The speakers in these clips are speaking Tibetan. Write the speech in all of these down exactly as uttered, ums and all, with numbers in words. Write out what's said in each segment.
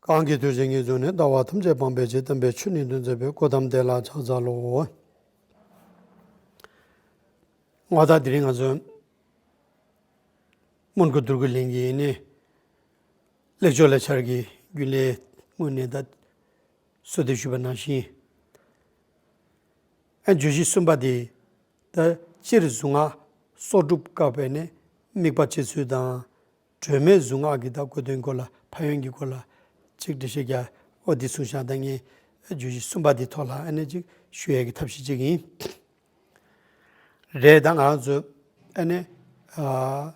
གང་གི་ཐུགས་རྗེ་ཉེར་བཟུང་ནས། ལྟ་བ་ཐམས་ཅད་སྤང་བའི་ཕྱིར། དམ་པའི་ཆོས་ནི་སྟོན་མཛད་པའི། གོ་ཏམ་དེ་ལ་ཕྱག་འཚལ་ལོ། ང་ད་དེ་རིང་ང་ཚོ་མོན་གྷོ་འདུར་གྱི་གླིང་གི་ནི་ལེགས་སྦྱོར་ལས་འཆར་གྱི་རྒྱུན་ལས་ངོས་ནས་ད་གསོལ་འདེབས་ཞུས་པ་ནང་བཞིན། ཨ་བརྗོད་གཞི་གསུམ་པ་དེ་ད་སྤྱིར་གཟུངས་སྔགས་གསོག་སྒྲུབ་སྐབས་ནས་དམིགས་པ་བྱེད་ཚུལ་དང་། སྒྲོལ་མའི་གཟུངས་སྔགས་ཀྱི་ད་དགོས་དོན་སྐོར་ལ་ཕན་ཡོན་གྱི་སྐོར་ལ་ཅིག་འགྲེལ་བཤད་རྒྱག་འོ་འདི་གསུངས་བཞག་ད་ངས་བརྗོད་གཞི་གསུམ་པ་འདི་ཐོག་ལ་ཨ་ནི་ཅིག་ཞུ་ཡས་ཀྱི་ཐབས་ཤེས་ཅིག་ཡིན། རེད། ད་ང་རང་ཚོ་ཨ་ནི་ཨ་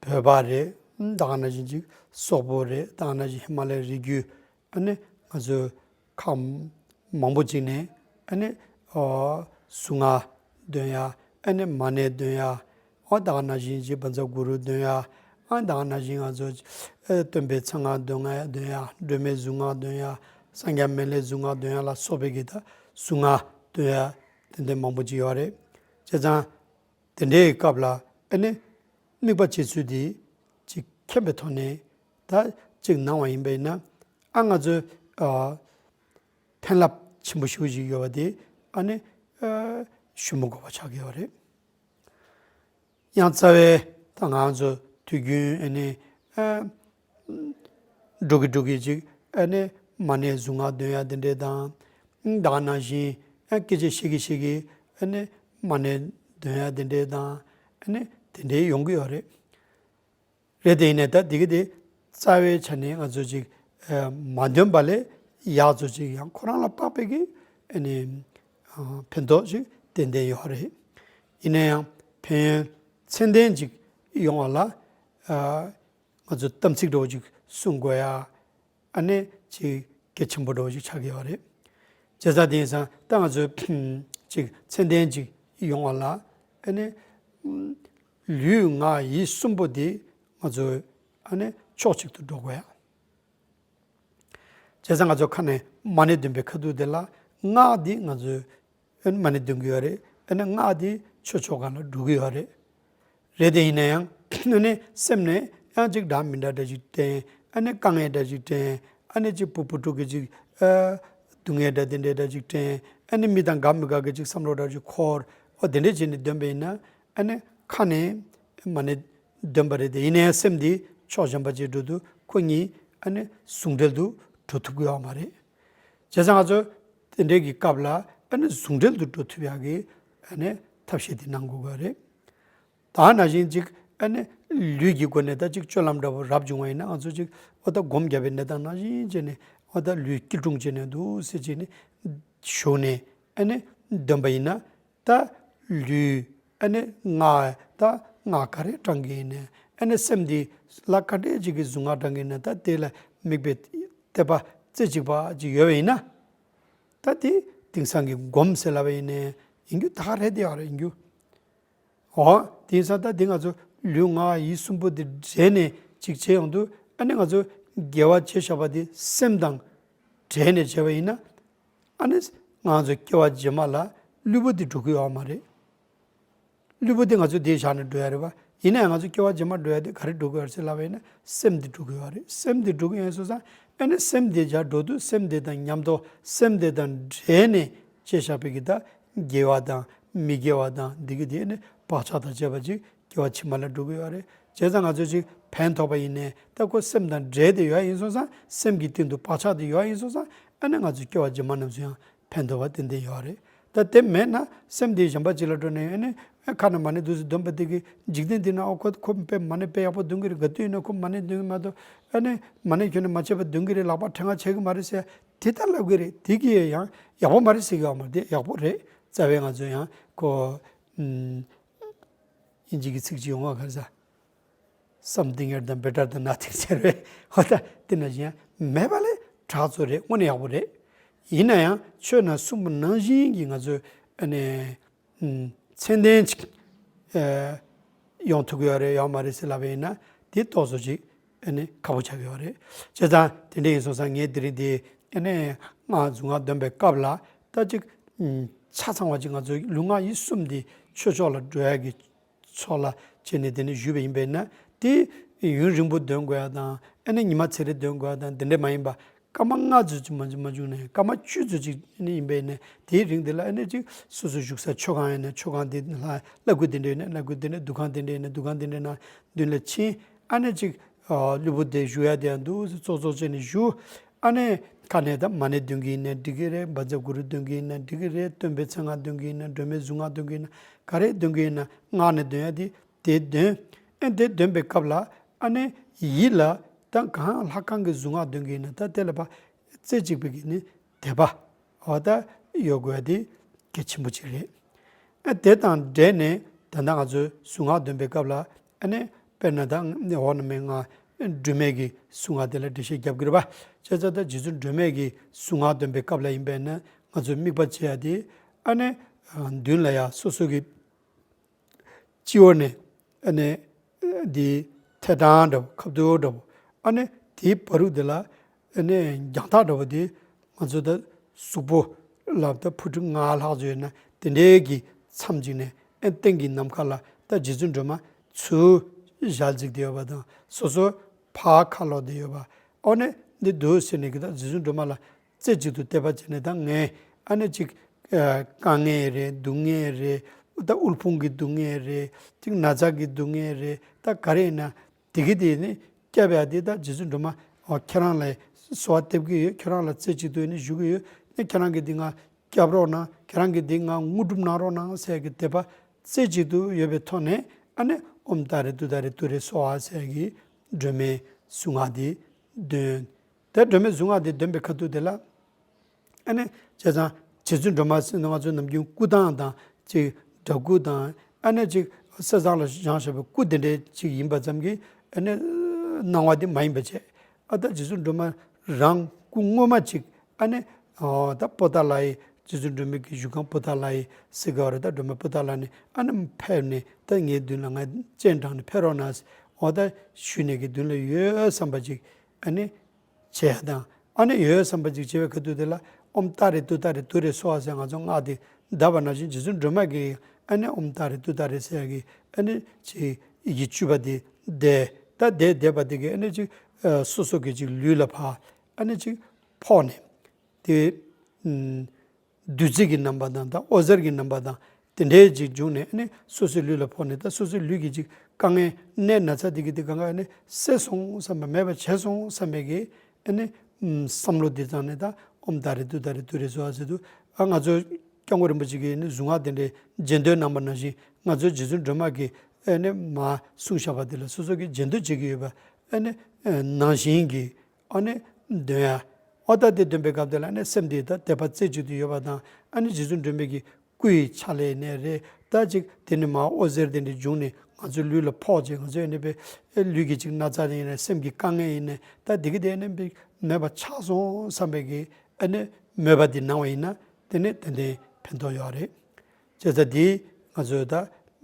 བོད་པ་རེད། ད་ག་ནང་བཞིན་ཅིག་སོག་པོ་རེད། ད་ག་ནང་བཞིན་ཧི་མ་ལའི་རི་རྒྱུད། ཨ་ནི་ང་ཚོའི་ཁམས་མང་པོ་ཅིག་ནས་ཨ་ནི་ཨོ་གཟུངས་སྔགས་འདོན་ཡ། ཨ་ནི་མ་ཎི་འདོན་ཡ། ཨོ་ད་ག་ནང་བཞིན་ཅིག་བཛྲ་གུ་རུ་འདོན་ཡ། ཨ་ད་ག་ནང་བཞིན་ང་ཚོ་ཨ་སྟོན་པའི་གསང་སྔགས་འདོན་ཡ། འདོན་ཡ། སྒྲོལ་མའི་གཟུངས་སྔགས་འདོན་ཡ། སངས་རྒྱས་མི་ལའི་གཟུངས་སྔགས་འདོན་ཡ་ལ་སོགས་པའི་གི་ད་གཟུངས་སྔགས་འདོན་ཡ་དེ་འདྲ་མང་པོ་ཅིག་ཡོད་རེད། བྱས་ཙང་དེ་འདྲའི་སྐབས་ལ་ཨ་ནི་དམིགས་པ་བྱེད་ཚུལ་དེ་ཅིག་མཁྱེན་པའི་ཐོག་ནས་ད་ཅིག་གནང་བ་ཡིན་པ་ཡིན་ན། ཨ་ང་ཚོའི་ཨ་ཕན་རླབས་ཆེན་པོ་ཞེ་པོ་ཅིག་ཡོད་པ་དེ་ཨ་ནི་ཨ་ཞུ་མི་དགོས་པ་ཆགས་ཀྱི་ཡོད་རེད། ཡང་རྩ་བའི་ད་ང་ཚོ་དུས་རྒྱུན་ཨ་ནི་ཨ་འགྲོ་གི་འགྲོ་གི་ཅིག་ཨ་ནི་མ་ཎི་གཟུངས་སྔགས་འདོན་ཡ་དེ་འདྲས་དང་། ད་ག་ནང་བཞིན་ཨ་སྐད་ཆ་བཤད་གི་བཤད་གི་ཨ་ནི་མ་ཎི་འདོན་ཡ་དེ་འདྲས་དང་། ཨ་ནི་དེ་འདྲས་ཡོང་གི་ཡོད་རེད། རེད། དེ་ཡིན་ནའི་ད་དེ་གི་དེ་རྩ་བའི་ཆ་ནས་ང་ཚོ་ཅིག་ཨ་མ་འདོན་པ་ལས་ཡག་ཚོ་ཅིག་ཡང་ཁོ་རང་ལ་དཔག་པའི་གི་ཨ་ནི་ཨ་ཕན་ཐོགས་ཅིག་ཏན་ཏན་ཡོད་རེད། ཡིན་ན་ཡང་ཕན་ཡོན་ཚད་ལྡན་ཅིག་ཡོང་བ་ལ་ཨ་ང་ཚོ་དམ་ཚིག་འདྲ་བོ་ཅིག་སྲུང་དགོས་ཡ། ཨ་ནི་ཅིག་གལ་ཆེན་པོ་འདྲ་བོ་ཅིག་ཆགས་ཀྱི་ཡོད་རེད། བྱས་ཙང་དེ་ཡིན་ཙང་ད་ང་ཚོའི་ཅིག་ཚད་ལྡན་ཅིག་ཡོང་བ་ལ་ཨ་ནི་ལུས་ངག་ཡིད་གསུམ་པོ་དེ་ང་ཚོ་ཨ་ནི་ཕྱོགས་གཅིག་ཏུ་འགྲོ་དགོས་ཡ། བྱས་ཙང་ང་ཚོ་ཁ་ནས་མ་ཎི་འདོན་པའི་ཁ་ཐུག་དེ་ལ་སྔགས་འདི་ང་ཚོས་ཨ་ནི་མ་ཎི་འདོན་གྱི་ཡོད་རེད། ཨ་ནི་སྔགས་འདི་ཆོས་ཕྱོགས་སྒང་ལ་འགྲོ་གི་ཡོད་རེད། རེད། དེ་ཡིན་ན་ཡང་ཨ་ནི་སེམས་ནས་ཡང་ཅིག་འདྲ་མི་འདྲ་འདྲ་ཞིག་དྲན། ཨ་ནི་དཀའ་ངལ་འདྲ་ཞིག་དྲན། ཨ་ནི་ཅིག་བུ་བུ་ཕྲུག་གི་ཅིག་ཨ་སྡུག་བསྔལ་འདྲ་དེ་འདྲ་འདྲ་ཞིག་དྲན། ཨ་ནི་མི་དང་དགའ་མི་དགའ་གི་ཅིག་བསམ་བློ་འདྲ་ཞིག་འཁོར། ཨོ་དེ་འདྲ་བྱས་ནས་འདོན་པ་ཡིན་ན་ཨ་ནི་ཁ་ནས་མ་ཎི་འདོན་པ་རེད། དེ་ཡིན་ན་ཡང་སེམས་འདི་ཕྱོགས་གཞན་པ་ཅིག་འགྲོ་དུས་ཁོ་གཉིས་ཨ་ནི་ཟུང་འབྲེལ་དུ་འགྲོ་ཐུབ་ཀྱི་ཡོད་མ་རེད། བྱས་ཙང་ང་ཚོ་དེ་འདྲའི་གི་སྐབས་ལ་ཨ་ནི་ཟུང་འབྲེལ་དུ་འགྲོ་ཐུབ་ཡག་གི་ཨ་ནི་ཐབས་ཤེས་དེ་གནང་དགོས་ཀྱི་རེད། ད་ནང་བཞིན་ཅིག་ཨ་ནི་ལུས་ཀྱི་སྒོ་ནས་ད་ཅིག་སྤྱོད་ལམ་འདྲ་པོ་རབ་བྱུང་བ་ཡིན་ན་ང་ཚོ་ཅིག་ཨོ་ད་སྒོམ་བརྒྱབ་པའི་གནས་སྟངས་ནང་བཞིན་བྱས་ནས་ཨོ་ད་ལུས་སྐྱིལ་ཀྲུང་བྱས་ནས་འདུག་སེ་བྱས་ནས་བཞུགས་ནས་ཨ་ནི་འདོན་པ་ཡིན་ན། ད་ལུས་ཨ་ནི་ངག་ད་ངག་ག་རེ་བགྲང་གི་ཡིན་ནའི་ཨ་ནི་སེམས་འདི་ལ་ག་འདྲས་ཅིག་གི་གཟུངས་སྔགས་བགྲང་གི་ཡིན་ན། ད་དེ་ལ་དམིགས་པའི་དད་པ་རྩེ་གཅིག་པ་ཅིག་ཡོད་པ་ཡིན་ན། ད་དེ་དེང་སང་གི་སྒོམ་ཟེར་ལབ་པ་ཡིན་ནའི་ཡིན་རྒྱུ་ད་ག་རེད། དེ་ཡོད་རེད་ཡིན་རྒྱུ། འོ་དེང་སང་ད་དེ་ང་ཚོ་ལུས་ངག་ཡིད་གསུམ་པོ་དེ་འདྲེས་ནས་ཅིག་བྱས་ཡོང་དུས་ཨ་ནི་ང་ཚོ་དགེ་བ་བྱས་བཞག་པ་དེ་སེམས་དང་འདྲེས་ནས་བྱས་པ་ཡིན་ན། ཨ་ནི་ང་ཚོ་སྐྱེ་བ་རྗེས་མ་ལ་ལུས་པོ་འདི་འགྲོ་གི་ཡོད་མ་རེད། ལུས་པོ་འདི་ང་ཚོ་འདི་བཞག་ནས་འགྲོ་ཡ་རེད་པ། ཡིན་ན་ཡང་ང་ཚོ་སྐྱེ་བ་རྗེས་མ་འགྲོ་ཡ་དེ་ག་རེ་འགྲོ་གི་ཡོད་རེད་ཟེར་ལབ་པ་ཡིན་ན་སེམས་འདི་འགྲོ་གི་ཡོད་རེད། སེམས་འདི་འགྲོ་གི་ཡོད་སོང་ཙང་ཨ་ནི་སེམས་འདི་བཞག་འགྲོ་དུས་སེམས་འདི་དང་མཉམ་དུ་སེམས་འདི་དང་འདྲེས་ནས་བྱས་བཞག་པའི་གི་ད་དགེ་བ་དང་མི་དགེ་བ་དང་འདི་གི་དེ་ཨ་ནི་བག་ཆགས་དང་བཅས་པ་ཅིག་སྐྱེ་བ་ཕྱི་མ་ལ་འགྲོ་གི་ཡོད་རེད། བྱས་ཙང་ང་ཚོ་ཅིག་ཕན་ཐོགས་པ་ཡིན་ནའི་ད་ཁོ་སེམས་དང་འབྲེལ་ཏེ་ཡོད་ཡིན་སོང་ཙང་སེམས་ཀྱི་སྟེང་དུ་བག་ཆགས་དེ་ཡོད་ཡིན་སོང་ཙང་ཨ་ནི་ང་ཚོ་སྐྱེ་བ་རྗེས་མ་རྣམས་སུ་ཡང་ཕན་ཐོགས་པ་ཏན་ཏན་ཡོད་རེད། ད་དེ་མེད་ན་སེམས་དེ་གཞན་པ་ཅིག་ལ་འགྲོ་ནས་ཨ་ནི་ཁ་ནས་མ་ཎི་འདུག་སེ་འདོན་པ་དེ་གི་འཇིག་རྟེན་འདི་ན་ཨོ་ཁོ་ཁོ་དཔེ་མ་ཎི་དཔེ་ཡག་པོ་འདོན་གི་རེད། ག་དུས་ཡིན་ན་ཁོ་མ་ཎི་འདོན་གི་མ་གཏོགས་ཨ་ནི་མ་ཎི་ཁྱོན་ནས་མ་བྱས་པ་འདོན་གི་རེད། ལག་པ་བྲེག་ང་བྱེད་གི་མ་རེད་ཟེར་དེ་ལྟར་ལབ་གི་རེད། དེ་གི་ཡང་ཡག་པོ་མ་རེད་ཟེར་གི་ཡོད་མ་རེད། དེ་ཡག་པོ་རེད། རྩ་བའི་ང་ཚོ་ཡང་ཁོ་ཨམ། དབྱིན་ཇི་གི་ཚིག་ཅིག་ཡོང་བ་ག་རེ་ཟ། Something else than better than nothing ཟེར་བས། ཧོ་ད་དེ་ན་གཞན་མེད་པ་ལས་དྲག་ཚོད་རེད། དངོས་གནས་ཡག་པོ་རེད། ཡིན་ན་ཡང་ཆོས་ནང་གསུངས་པ་ནང་བཞིན་གྱི་ང་ཚོས་ཨ་ནི་ཚད་ལྡན་ཅིག་ཨ་ཡོང་ཐུབ་ཀྱི་ཡོད་རེད་ཡོད་མ་རེད་ཟེར་ལབ་པ་ཡིན་ན་དེ་ཏོག་ཙམ་ཅིག་ཨ་ནི་ཁག་པོ་ཆགས་ཀྱི་ཡོད་རེད། བྱས་ཙང་དེ་འདྲ་ཡིན་སོང་ཙང་ངས་དེ་རིང་དེ་ཨ་ནི་སྔགས་གཟུངས་སྔགས་འདོན་པའི་སྐབས་ལ་ད་ཅིག་ཆ་ཚང་བ་ཅིག་ང་ཚོའི་ལུས་ངག་ཡིད་གསུམ་དེ་ཆོས་ཕྱོགས་ལ་འགྲོ་ཡ་གི་ཕྱོགས་ལ་བྱས་ནས་དེ་ནས་ཞུས་པ་ཡིན་པས་ན་དེ་ ཡུན་རིང་པོ་འདོན་དགོས་ཡ་དང་། ཨ་ནི་ཉི་མ་ཚེ་རེ་འདོན་དགོས་ཡ་དང་། དེ་འདྲ་མ་ཡིན་པ། སྐར་མ་ལྔ་ཙམ་ཅིག་མ་མ་བྱུང་ནས། སྐར་མ་བཅུ་ཙམ་ཅིག་ཨ་ནི་ཡིན་པ་ཡིན་ན། དེའི་རིང་དེ་ལ་ཨ་ནི་ཅིག་སོ་སོ་བཞུགས་ས་མཆོད་ཁང་ཡིན་ན་མཆོད་ཁང་དེ་ལ། བླ་སྐུ་དེ་འདྲ་ཡིན་ན་བླ་སྐུ་དེ་འདྲ། འདུ་ཁང་དེ་འདྲ་ཡིན་ན་འདུ་ཁང་དེ་འདྲ་ནང་མདུན་ལ་ཕྱིན། ཨ་ནི་ཅིག་ཨ་སློབ་བུ་དེ་བཞུགས་ཡ་དེ་ཡང་འདུག་སེ་ཙོག་ཙོག་བྱས་ནས་བཞུགས། ཨ་ནི་ཁ་ནས་ད་མ་ཎི་འདོན་གྱི་ཡིན་ན་འགྲིག་གི་རེད། བཛྲ་གུ་རུ་འདོན་གྱི་ཡིན་ན་འགྲིག་གི་རེད། སྟོན་པའི་མཚན་སྔགས་འདོན་གྱི་ཡིན་ན། སྒྲོལ་མའི་གཟུངས་སྔགས་འདོན་གྱི་ཡིན་ན། ག་རེ་འདོན་གྱི་ཡིན་ན། སྔགས་ནས་འདོན་ཡ་དེ་དེ་འདོན། ཨ་དེ་འདོན་པའི་སྐབས་ལ་ཨ་ནི་ཡིད་ལ་ད་གང་ལྷ་གང་གི་གཟུངས་སྔགས་འདོན་གྱི་ཡིན་ན། ད་དེ་ལ་ཕར་རྩེ་གཅིག་པའི་གི་ནི་དད་པ་འོ་ད་ཡོད་དགོས་ཡ་དེ་གལ་ཆེན་པོ་ཅིག་རེད། ཨ་དེ་དང་འབྲེལ་ནས་ད་ལྟ་ང་ཚོས་གཟུངས་སྔགས་འདོན་པའི་སྐབས་ལ་ཨ་ནི་དཔེར་ན་ད་འོག་ན་མེད་ང་སྒྲོལ་མའི་གི་གཟུངས་སྔགས་དེ་ལ་འགྲེལ་བཤད་རྒྱབ་ཀྱི་རེད་པ། བྱས་ཙང་ད་རྗེ་བཙུན་སྒྲོལ་མའི་གི་གཟུངས་སྔགས་འདོན་པའི་སྐབས་ལ་ཡིན་པས་ན། ང་ཚོས་དམིགས་པ་བྱེད་ཡ་དེ་ཨ་ནི་མདུན་ལ་ཡ་སོ་སོ་གི་སྤྱི་བོ་ནས་ཨ་ནི་འདི་ཐད་ཀྲང་འདྲ་པོ། ཁ་ཐུག་འདྲ་པོ། ཨ་ནི་དེའི་བར་དུ་དེ་ལ་ཨ་ནི་རྒྱང་ཐག་འདྲ་པོ་དེ་ང་ཚོ་ད་གཟུགས་པོ་ལ་ད་ཕུ་ཁྲི་ལྔ་ལྷག་ཙམ་ཡོད་ན། དེ་འདྲའི་གི་མཚམས་ཅིག་ནས་ཨ་སྟེང་གི་ནམ་མཁའ་ལ་ད་རྗེ་བཙུན་སྒྲོལ་མ་ཚུར་ཞལ་གཟིགས་བསྡད་ཡོད་པ་དང་། སོ་སོ་ཕར་ཁ་ལོག་བསྡད་ཡོད་པ། ཨ་ནི་འདི་འདུག་ཟེར་ནས་གི་ད་རྗེ་བཙུན་སྒྲོལ་མ་ལ་རྩེ་གཅིག་ཏུ་དད་པ་བྱས་ནས། ད་ངས་ཨ་ནི་ཅིག་ཨ་དཀའ་ངལ་རེད། སྡུག་བསྔལ་རེད། ད་དབུལ་ཕོངས་ཀྱི་སྡུག་བསྔལ་རེད། ཅིག་ན་ཚ་གི་སྡུག་བསྔལ་རེད། ད་ག་རེ་ཡིན་ན་དེ་གི་དེ་ནི་སྐྱབས་ཡ་དེ་ད་རྗེ་བཙུན་སྒྲོལ་མ། ཨོ་ཁྱེད་རང་ལ་གསོལ་བ་འདེབས་ཀྱི་ཡོད། ཁྱེད་རང་ལ་རྩེ་གཅིག་ཏུ་ནི་ཞུ་གི་ཡོད། ནི་ཁྱེད་རང་གི་དེ་ང་སྐྱབས་རོགས་གནང་། ཁྱེད་རང་གི་དེ་ང་དངོས་གྲུབ་གནང་རོགས་གནང་ཟེར་གི་དད་པ་རྩེ་གཅིག་ཏུ་ཡོད་པའི་ཐོག་ནས། ཨ་ནི་ཨོཾ་ཏཱ་རེ་ཏུཏྟཱ་རེ་ཏུ་རེ་སྭཱ་ཧཱ་ཟེར་གི་སྒྲོལ་མའི་གཟུངས་སྔགས་དེ་འདོན། དེ་སྒྲོལ་མའི་གཟུངས་སྔགས་དེ་འདོན་པའི་ཁ་ཐུག་དེ་ལ་ཨ་ནི་བྱས་ཙང་རྗེ་བཙུན་སྒྲོལ་མ་ཟེར་ན་ང་ཚོ་ནམ་རྒྱུན་སྐུ་ཐང་དང་ཅིག་འདྲ་སྐུ་དང་། ཨ་ནི་ཅིག་ས་བཟང་ལ་བཞེངས་བཞག་པའི་སྐུ་དེ་འདྲའི་ཅིག་ཡིན་པ་ཙམ་གྱིས་ཨ་ནི་སྣང་བ་དེ་མ་ཡིན་པ་བྱས། ཨ་ད་རྗེ་བཙུན་སྒྲོལ་མ་རང་སྐུ་ངོ་མ་ཅིག་ཨ་ནི་ཨོ་ད་པོ་ཏཱ་ལའི། རྗེ་བཙུན་སྒྲོལ་མའི་གི་བཞུགས་ཁང་པོ་ཏཱ་ལའི་ཟེར་གི་ཡོད་རེད། ད་སྒྲོལ་མ་པོ་ཏཱ་ལ་ནས་ཨ་ནི་ཕེབས་ནས་ད་ངའི་མདུན་ལ་ང་སྤྱན་དྲངས་ནས་ཕེབས་རོགས་གནང་ཟེར། ཨོ་ད་ཞུས་ནས་གི་མདུན་ལ་ཡོད་བསམ་པ་ཅིག་ཨ་ནི་བྱས་དང་། ཨ་ནི་ཡོད་བསམ་པ་ཅིག་བྱས་པའི་ཁ་ཐུག་དེ་ལ་ཨོཾ་ཏཱ་རེ་ཏུཏྟཱ་རེ་ཏུ་རེ་སྭཱ་ཧཱ་ཟེར་ང་ཚོ་སྔགས་དེ་བཟླས་པ་ནང་བཞིན། རྗེ་བཙུན་སྒྲོལ་མ་གིས་ཨ་ནི་ཨོཾ་ཏཱ་རེ་ཏུཏྟཱ་རེ་ཟེར་གི་ཨ་ནི་ཅིག་ཡི་གེ་བཅུ་པ་དེ་བཟླས། ད་བཟླས་བཟླས་པ་དེ་གིས་ཨ་ནི་ཅིག་ཨ་སོ་སོ་གི་ཅིག་ལུས་ལ་ཕར་ཨ་ནི་ཅིག་ཕོག་ནས་དེ་ཨམ་བདུད་རྩི་གི་རྣམ་པ་དང་། ད་འོད་ཟེར་གྱི་རྣམ་པ་དང་དེ་འདྲའི་ཅིག་བྱུང་ནས། ཨ་ནི་སོ་སོའི་ལུས་ལ་ཕོག་ནས་ད་སོ་སོའི་ལུས་ཀྱི་ཅིག་དཀའ་ངལ་ནད་ན་ཚ་དེ་གི་དེ་གང་ག་ཨ་ནི་སེལ་སོང་བསམ་པ། མེད་པ་བྱས་སོང་བསམ་པའི་གི་ཨ་ནི་ཨམ་བསམ་བློ་དེ་བཏང་ནས་ད་ཨོཾ་ཏཱ་རེ་ཏུཏྟཱ་རེ་ཏུ་རེ་སྭཱ་ཧཱ་ཟེར་དུས། ཨ་ང་ཚོ་སྐྱབས་མགོན་རིན་པོ་ཆེ་གིས་ཨ་ནི་གཟུངས་སྔགས་དེ་འདྲའི་རྗེས་ཟློས་གནང་བ་ནང་བཞིན། ང་ཚོའི་རྗེ་བཙུན་སྒྲོལ་མ་གིས་ཨ་ནི་མར་གསུངས་བཞག་པ་དེ་ལ་སོ་སོ་གིས་རྗེས་ཟློས་བྱེད་ཀྱི་ཡོད་པ་ཨ་ནི་ནང་བཞིན་གྱི་ཨ་ནི་འདོན་ཡ། ཨོ་ད་དེ་འདོན་པའི་སྐབས་དེ་ལ་ཨ་ནི་སེམས་དེ་ད་དད་པ་རྩེ་གཅིག་ཏུ་ཡོད་པ་དང་། ཨ་ནི་རྗེ་བཙུན་སྒྲོལ་མའི་གི་སྐུ་ཡི་ཆ་ལས་ནས་རེད། ད་ཅིག་དེ་ནི་མར་འོད་ཟེར་དེ་འདྲ་བྱུང་ནས་ང་ཚོའི་ལུས་ལ་ཕོག་བྱས། ང་ཚོའི་ཨ་ནི་པའི་ལུས་ཀྱི་ཅིག་ན་ཚ་ཡིན་ནའི་སེམས་ཀྱི་དཀའ་ངལ་ཡིན་ནའི་ད་དེ་གི་དེ་ཨ་ནི་པའི་མེད་པ་ཆགས་སོང་བསམ་པའི་གི་ཨ་ནི་མོས་པ་དེ་གནང་བ་ཡིན་ན་དེ་ནི་ཏན་ཏན་ཕན་ཐོགས་ཡོད་རེད། བྱས་ཙང་དེ་ང་ཚོས་ད་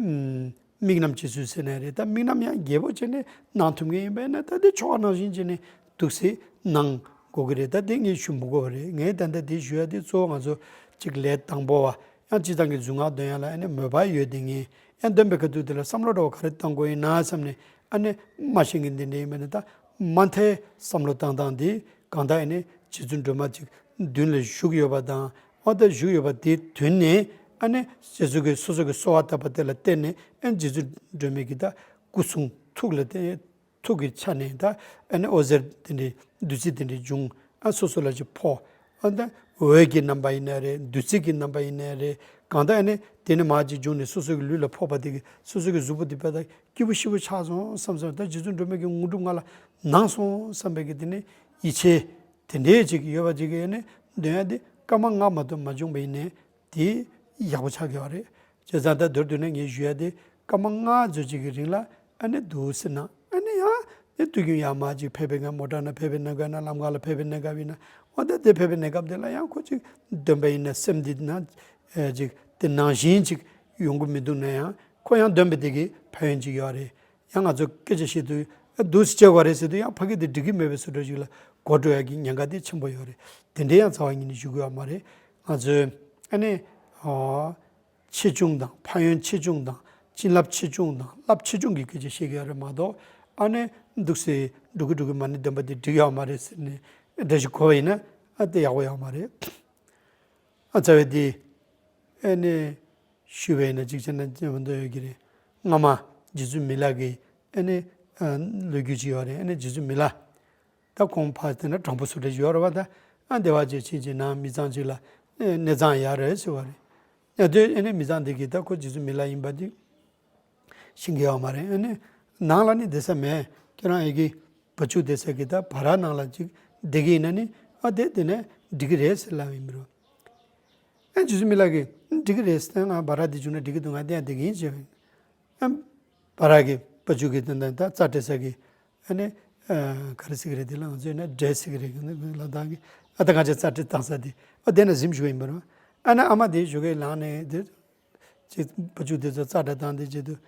ཨམ་དམིགས་རྣམ་བྱེད་ཚུལ་ཟེར་ནའི་རེད། ད་དམིགས་རྣམ་ཡང་རྒྱས་པོ་བྱས་ནས་གནང་ཐུབ་མཁན་ཡིན་པས་ན། ད་དེ་ཆོ་ག་ནང་བཞིན་བྱས་ནས་འདུག་སེ་གནང་དགོས་ཀྱི་རེད། ད་དེ་ངས་ཞུ་མི་དགོས་པ་རེད། ངས་ད་ལྟ་དེ་ཞུ་ཡ་དེ་གཙོ་བོ་ང་ཚོ་གཅིག་ལས་དང་པོ་བ་ཡང་སྤྱིར་བཏང་གི་གཟུངས་སྔགས་འདོན་ཡ་ལ་ཨ་ནི་མོས་པ་ཡོད་དེ། ངས་ཡང་འདོན་པའི་ཁ་ཐུག་དེ་ལ་བསམ་བློ་འདྲ་བོ་ག་རེ་བཏང་དགོས་ཡིན་ན་བསམ་ནས། ཨ་ནི་མ་ཤེས་མཁན་དེ་འདྲ་ཡིན་པས་ན། ད་མ་མཐའི་བསམ་བློ་བཏང་སྟངས་དེ་གང་ལྟར་ཨ་ནི་རྗེ་བཙུན་སྒྲོལ་མ་ཅིག་མདུན་ལ་བཞུགས་ཡོད་པ་དང་། ཨོ་ད་བཞུགས་ཡོད་པ་དེའི་མདུན་ནས་ཨ་ནི་རྗེ་བཙུན་གྱིས་སོ་སོ་གི་གསོལ་བ་བཏབ་པ་དེ་ལ་བརྟེན་ནས། ཨ་ནི་རྗེ་བཙུན་སྒྲོལ་མའི་གི་ད་སྐུ་གསུང་ཐུགས་ལ་བརྟེན། ཐུགས་ཀྱི་ཆ་ནས་ད་ཨ་ནི་འོད་ཟེར་དེ་འདྲའི་བདུད་རྩི་དེ་འདྲའི་བྱུང་། ཨ་སོ་སོ་ལ་ཅིག་ཕོག། ཨ་ད་འོད་ཀྱི་རྣམ་པ་ཡིན་ནའི་རེད། བདུད་རྩི་གི་རྣམ་པ་ཡིན་ནའི་རེད། གང་ལྟར་ཨ་ནི་དེ་ནས་མར་ཅིག་བྱུང་ནས་སོ་སོ་གི་ལུས་ལ་ཕོག་པ་དེ་གིས་སོ་སོ་གི་གཟུགས་པོ་དེ་དཔེ་ད་སྐྱིད་པོ་ཞེ་པོ་ཆགས་སོང་བསམ་སོང་། ད་རྗེ་བཙུན་སྒྲོལ་མའི་གི་དངོས་གྲུབ་ང་ལ་གནང་སོང་བསམ་པའི་གི་དེ་ནི་ཡིད་ཆེས་དེ་འདྲའི་ཅིག་ཡོད་པ་ཅིག་གིས་ཨ་ནི་འདོན་ཡ་དེ་སྐར་མ་ལྔ་མ་གཏོགས་མ་བྱུང་བ་ཡིན་ནའི་དེ་ཡག་པོ་ཆགས་ཀྱི་ཡོད་རེད། བྱས་ཙང་ད་མདོར་བསྡུས་ན་ངས་ཞུ་ཡ་དེ་སྐར་མ་ལྔ་ཙམ་ཅིག་གི་རིང་ལ་ཨ་ནི་འདུག་སེ་གནང་། ཨ་ནི་ཡང་དེ་དུས་རྒྱུན་ཡར་མར་ཅིག་ཕེབས་པའི་སྐབས། མོ་ཊ་ནང་ཕེབས་པའི་གནས་སྐབས་ན། ལམ་ཁ་ལ་ཕེབས་པའི་གནས་སྐབས་ཡིན་ན། འོ་ད་དེ་ཕེབས་པའི་གནས་སྐབས་དེ་ལ་ཡང་ཁོ་ཅིག་འདོན་པ་ཡིན་ན་སེམས་འདི་ན་ཨེ་ཅིག་དེ་ནང་བཞིན་ཅིག་ཡོང་གི་མི་འདུག་ན་ཡང་། ཁོ་ཡང་འདོན་པ་དེ་གིས་ཕན་ཡོན་ཅིག་ཡོད་རེད། ཡང་ང་ཚོ་སྐད་ཆ་བཤད་དུས་ཨ་འདུག་སེ་བྱེད་དགོས་རེད་ཟེར་དུས་ཡང་ཕ་གི་དེ་འགྲིག་གི་མེད་པའི་བཟོ་འདྲ་ཞིག་ལ་གོ་འགྲོ་ཡ་གི་ཉེན་ཁ་དེ་ཆེན་པོ་ཡོད་རེད། དེ་འདྲའི་ཡང་རྩ་བ་ཉིད་ནས་ཞུ་དགོས་ཡ་མ་རེད། ང་ཚོས་ཨ་ནི་ཨོ་ཆེ་ཆུང་དང་། ཕན་ཡོན་ཆེ་ཆུང་དང་། བྱིན་རླབས་ཆེ་ཆུང་དང་། རླབས་ཆེ་ཆུང་གི་སྐད་ཆ་བཤད་ཀྱི་ཡོད་རེད་མ་གཏོགས། ཨ་ནི་འདུག་སེ་འགྲོ་གི་འགྲོ་གི་མ་ཎི་འདོན་པ་དེ་འགྲིག་ཡོད་མ་རེད་ཟེར་ནས་འགྲེལ་བཤད་གོ་བ་ཡིན་ན་ཨ་དེ་ཡག་པོ་ཡོད་མ་རེད། ཨ་རྩ་བའི་དེ་ཨ་ནི་ཞུ་བ་ཡིན་ན་གཅིག་བྱས་ན་མ་འདོད་ཡོད་ཀྱི་རེད། སྔ་མ་རྗེ་བཙུན་མི་ལ་གི་ཨ་ནི་ལོ་རྒྱུས་ཅིག་ཡོད་རེད། ཨ་ནི་རྗེ་བཙུན་མི་ལ། ད་ཁོང་ཕར་དེ་ན་དྲང་པོ་སུ་རེད་ཡོད་རེད་བ། ད་ཨ་བདེ་བ་ཅན་ཕྱིན་ཅིག་ནང་མི་ཚང་ཅིག་ལ་གནས་ཚང་ཡག་རེད་ཟེར་བ་རེད། ཡ་དེ་ཨ་ནི་མི་ཚང་དེ་གིས་ད་ཁོ་རྗེ་བཙུན་མི་ལ་ཡིན་པ་དེ་ཤེས་ཀྱི་ཡོད་མ་རེད། ཨ་ནི་ནང་ལ་ནི་བསྡད་ས་མེད། ཁྱེད་རང་ཨེ་གི་བ་ཕྱུགས་བསྡད་ས་གི་ད་བ་ར་ནང་ལ་ཅིག་བསྡད་ཀྱི་ཡིན་ན་ནི་ཨ་དེ་དེ་ནས་འགྲིག་གི་རེད་ཟེར་ལབ་ཡིན་པ་རེད། ཨ་རྗེ་བཙུན་མི་ལ་གིས་འགྲིག་གི་རེད་ཟེར། ང་བ་ར་དེ་བྱུང་ན་འགྲིག་གི་འདུག་ང་བསྡད་བསྡད་ཀྱི་ཡིན་ཟེར། ཨ་བ་ར་གི་བ་ཕྱུགས་གི་དེ་འདྲ་ད་རྩྭ་སྤྲད་ས་གི་ཨ་ནི་ཨ་ག་རེ་ཟེར་གི་རེད། དེ་ལ་ང་ཚོས་ན་འབྲས་ཟེར་གི་རེད། ལ་དྭགས་ཀྱི་ཨ་ད་གང་ཆ་རྩྭ་སྤྲད་བཏང་ས་དེ་ཨ་དེ་ན་གཟིམ་བཞུགས་ཡིན་པ་རེད། ཨ་ནི་ཨ་མ་དེ་བཞུགས་གི་ལངས་ནས་དེ་ཅིག་བ་ཕྱུགས་དེ་ཚོ་རྩྭ་སྤྲད་བཏང་དེ་བྱེད་དུས་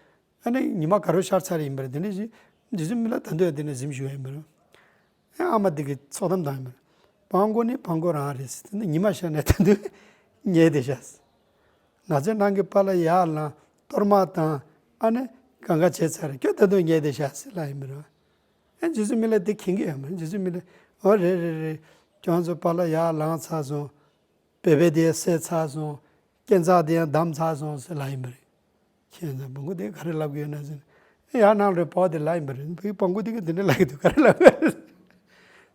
ཨ་ནི་ཉི་མ་དགའ་རོགས་ཤར་ཚར་ཡིན་པ་རེད། དེ་འདྲ་ཞིག་རྗེ་བཙུན་མི་ལ་ད་འདོད་དེ་ནས་གཟིམ་བཞུགས་ཡིན་པ་རེད། ཨ་མ་དེ་གིས་ཚོགས་གཏམ་བཏང་ཡིན་པ་རེད། སྤྲང་པོ་ནི་སྤྲང་པོ་རང་རེད་ཟེར། དེ་ནི་ཉི་མ་ཤར་ནས་ད་དུང་ཉལ་བསྡད་ཤག་ང་ཚོའི་ནང་གི་པཱ་ལགས་ཡར་ལངས་གཏོར་མ་བཏང་ཨ་ནི་གང་ག་བྱས་ཚར། ཁྱོད་ད་དུང་ཉལ་བསྡད་ཤག་ཟེར་ལབ་ཡིན་པ་རེད། ཨ་རྗེ་བཙུན་མི་ལ་དེ་མཁྱེན་གྱི་ཡོད་མ་རེད། རྗེ་བཙུན་མི་ལ་ཨོ་རེད་རེད་རེད། ཁྱོད་ཚོ་པཱ་ལགས་ཡར་ལངས་ཚར་སོང་། བོད་པའི་དེ་བསད་ཚར་སོང་། སྐས་འཛེག་དེ་ཡང་བསྡམས་ཚར་སོང་ཟེར་ལབ་ཡིན་པ་རེད། ཁྱེད་ཚོ་སྤྲང་པོ་དེ་ག་རེ་ལབ་གི་ཡོད་ན་ཟེར་ན། ཡར་ནང་ལ་བབས་དེ་ལབ་ཡིན་པ་རེད། བོད་སྤྲང་པོ་དེ་གིས་དེ་འདྲ་ལབ་གི་འདུག་ག་རེ་ལབ་གི་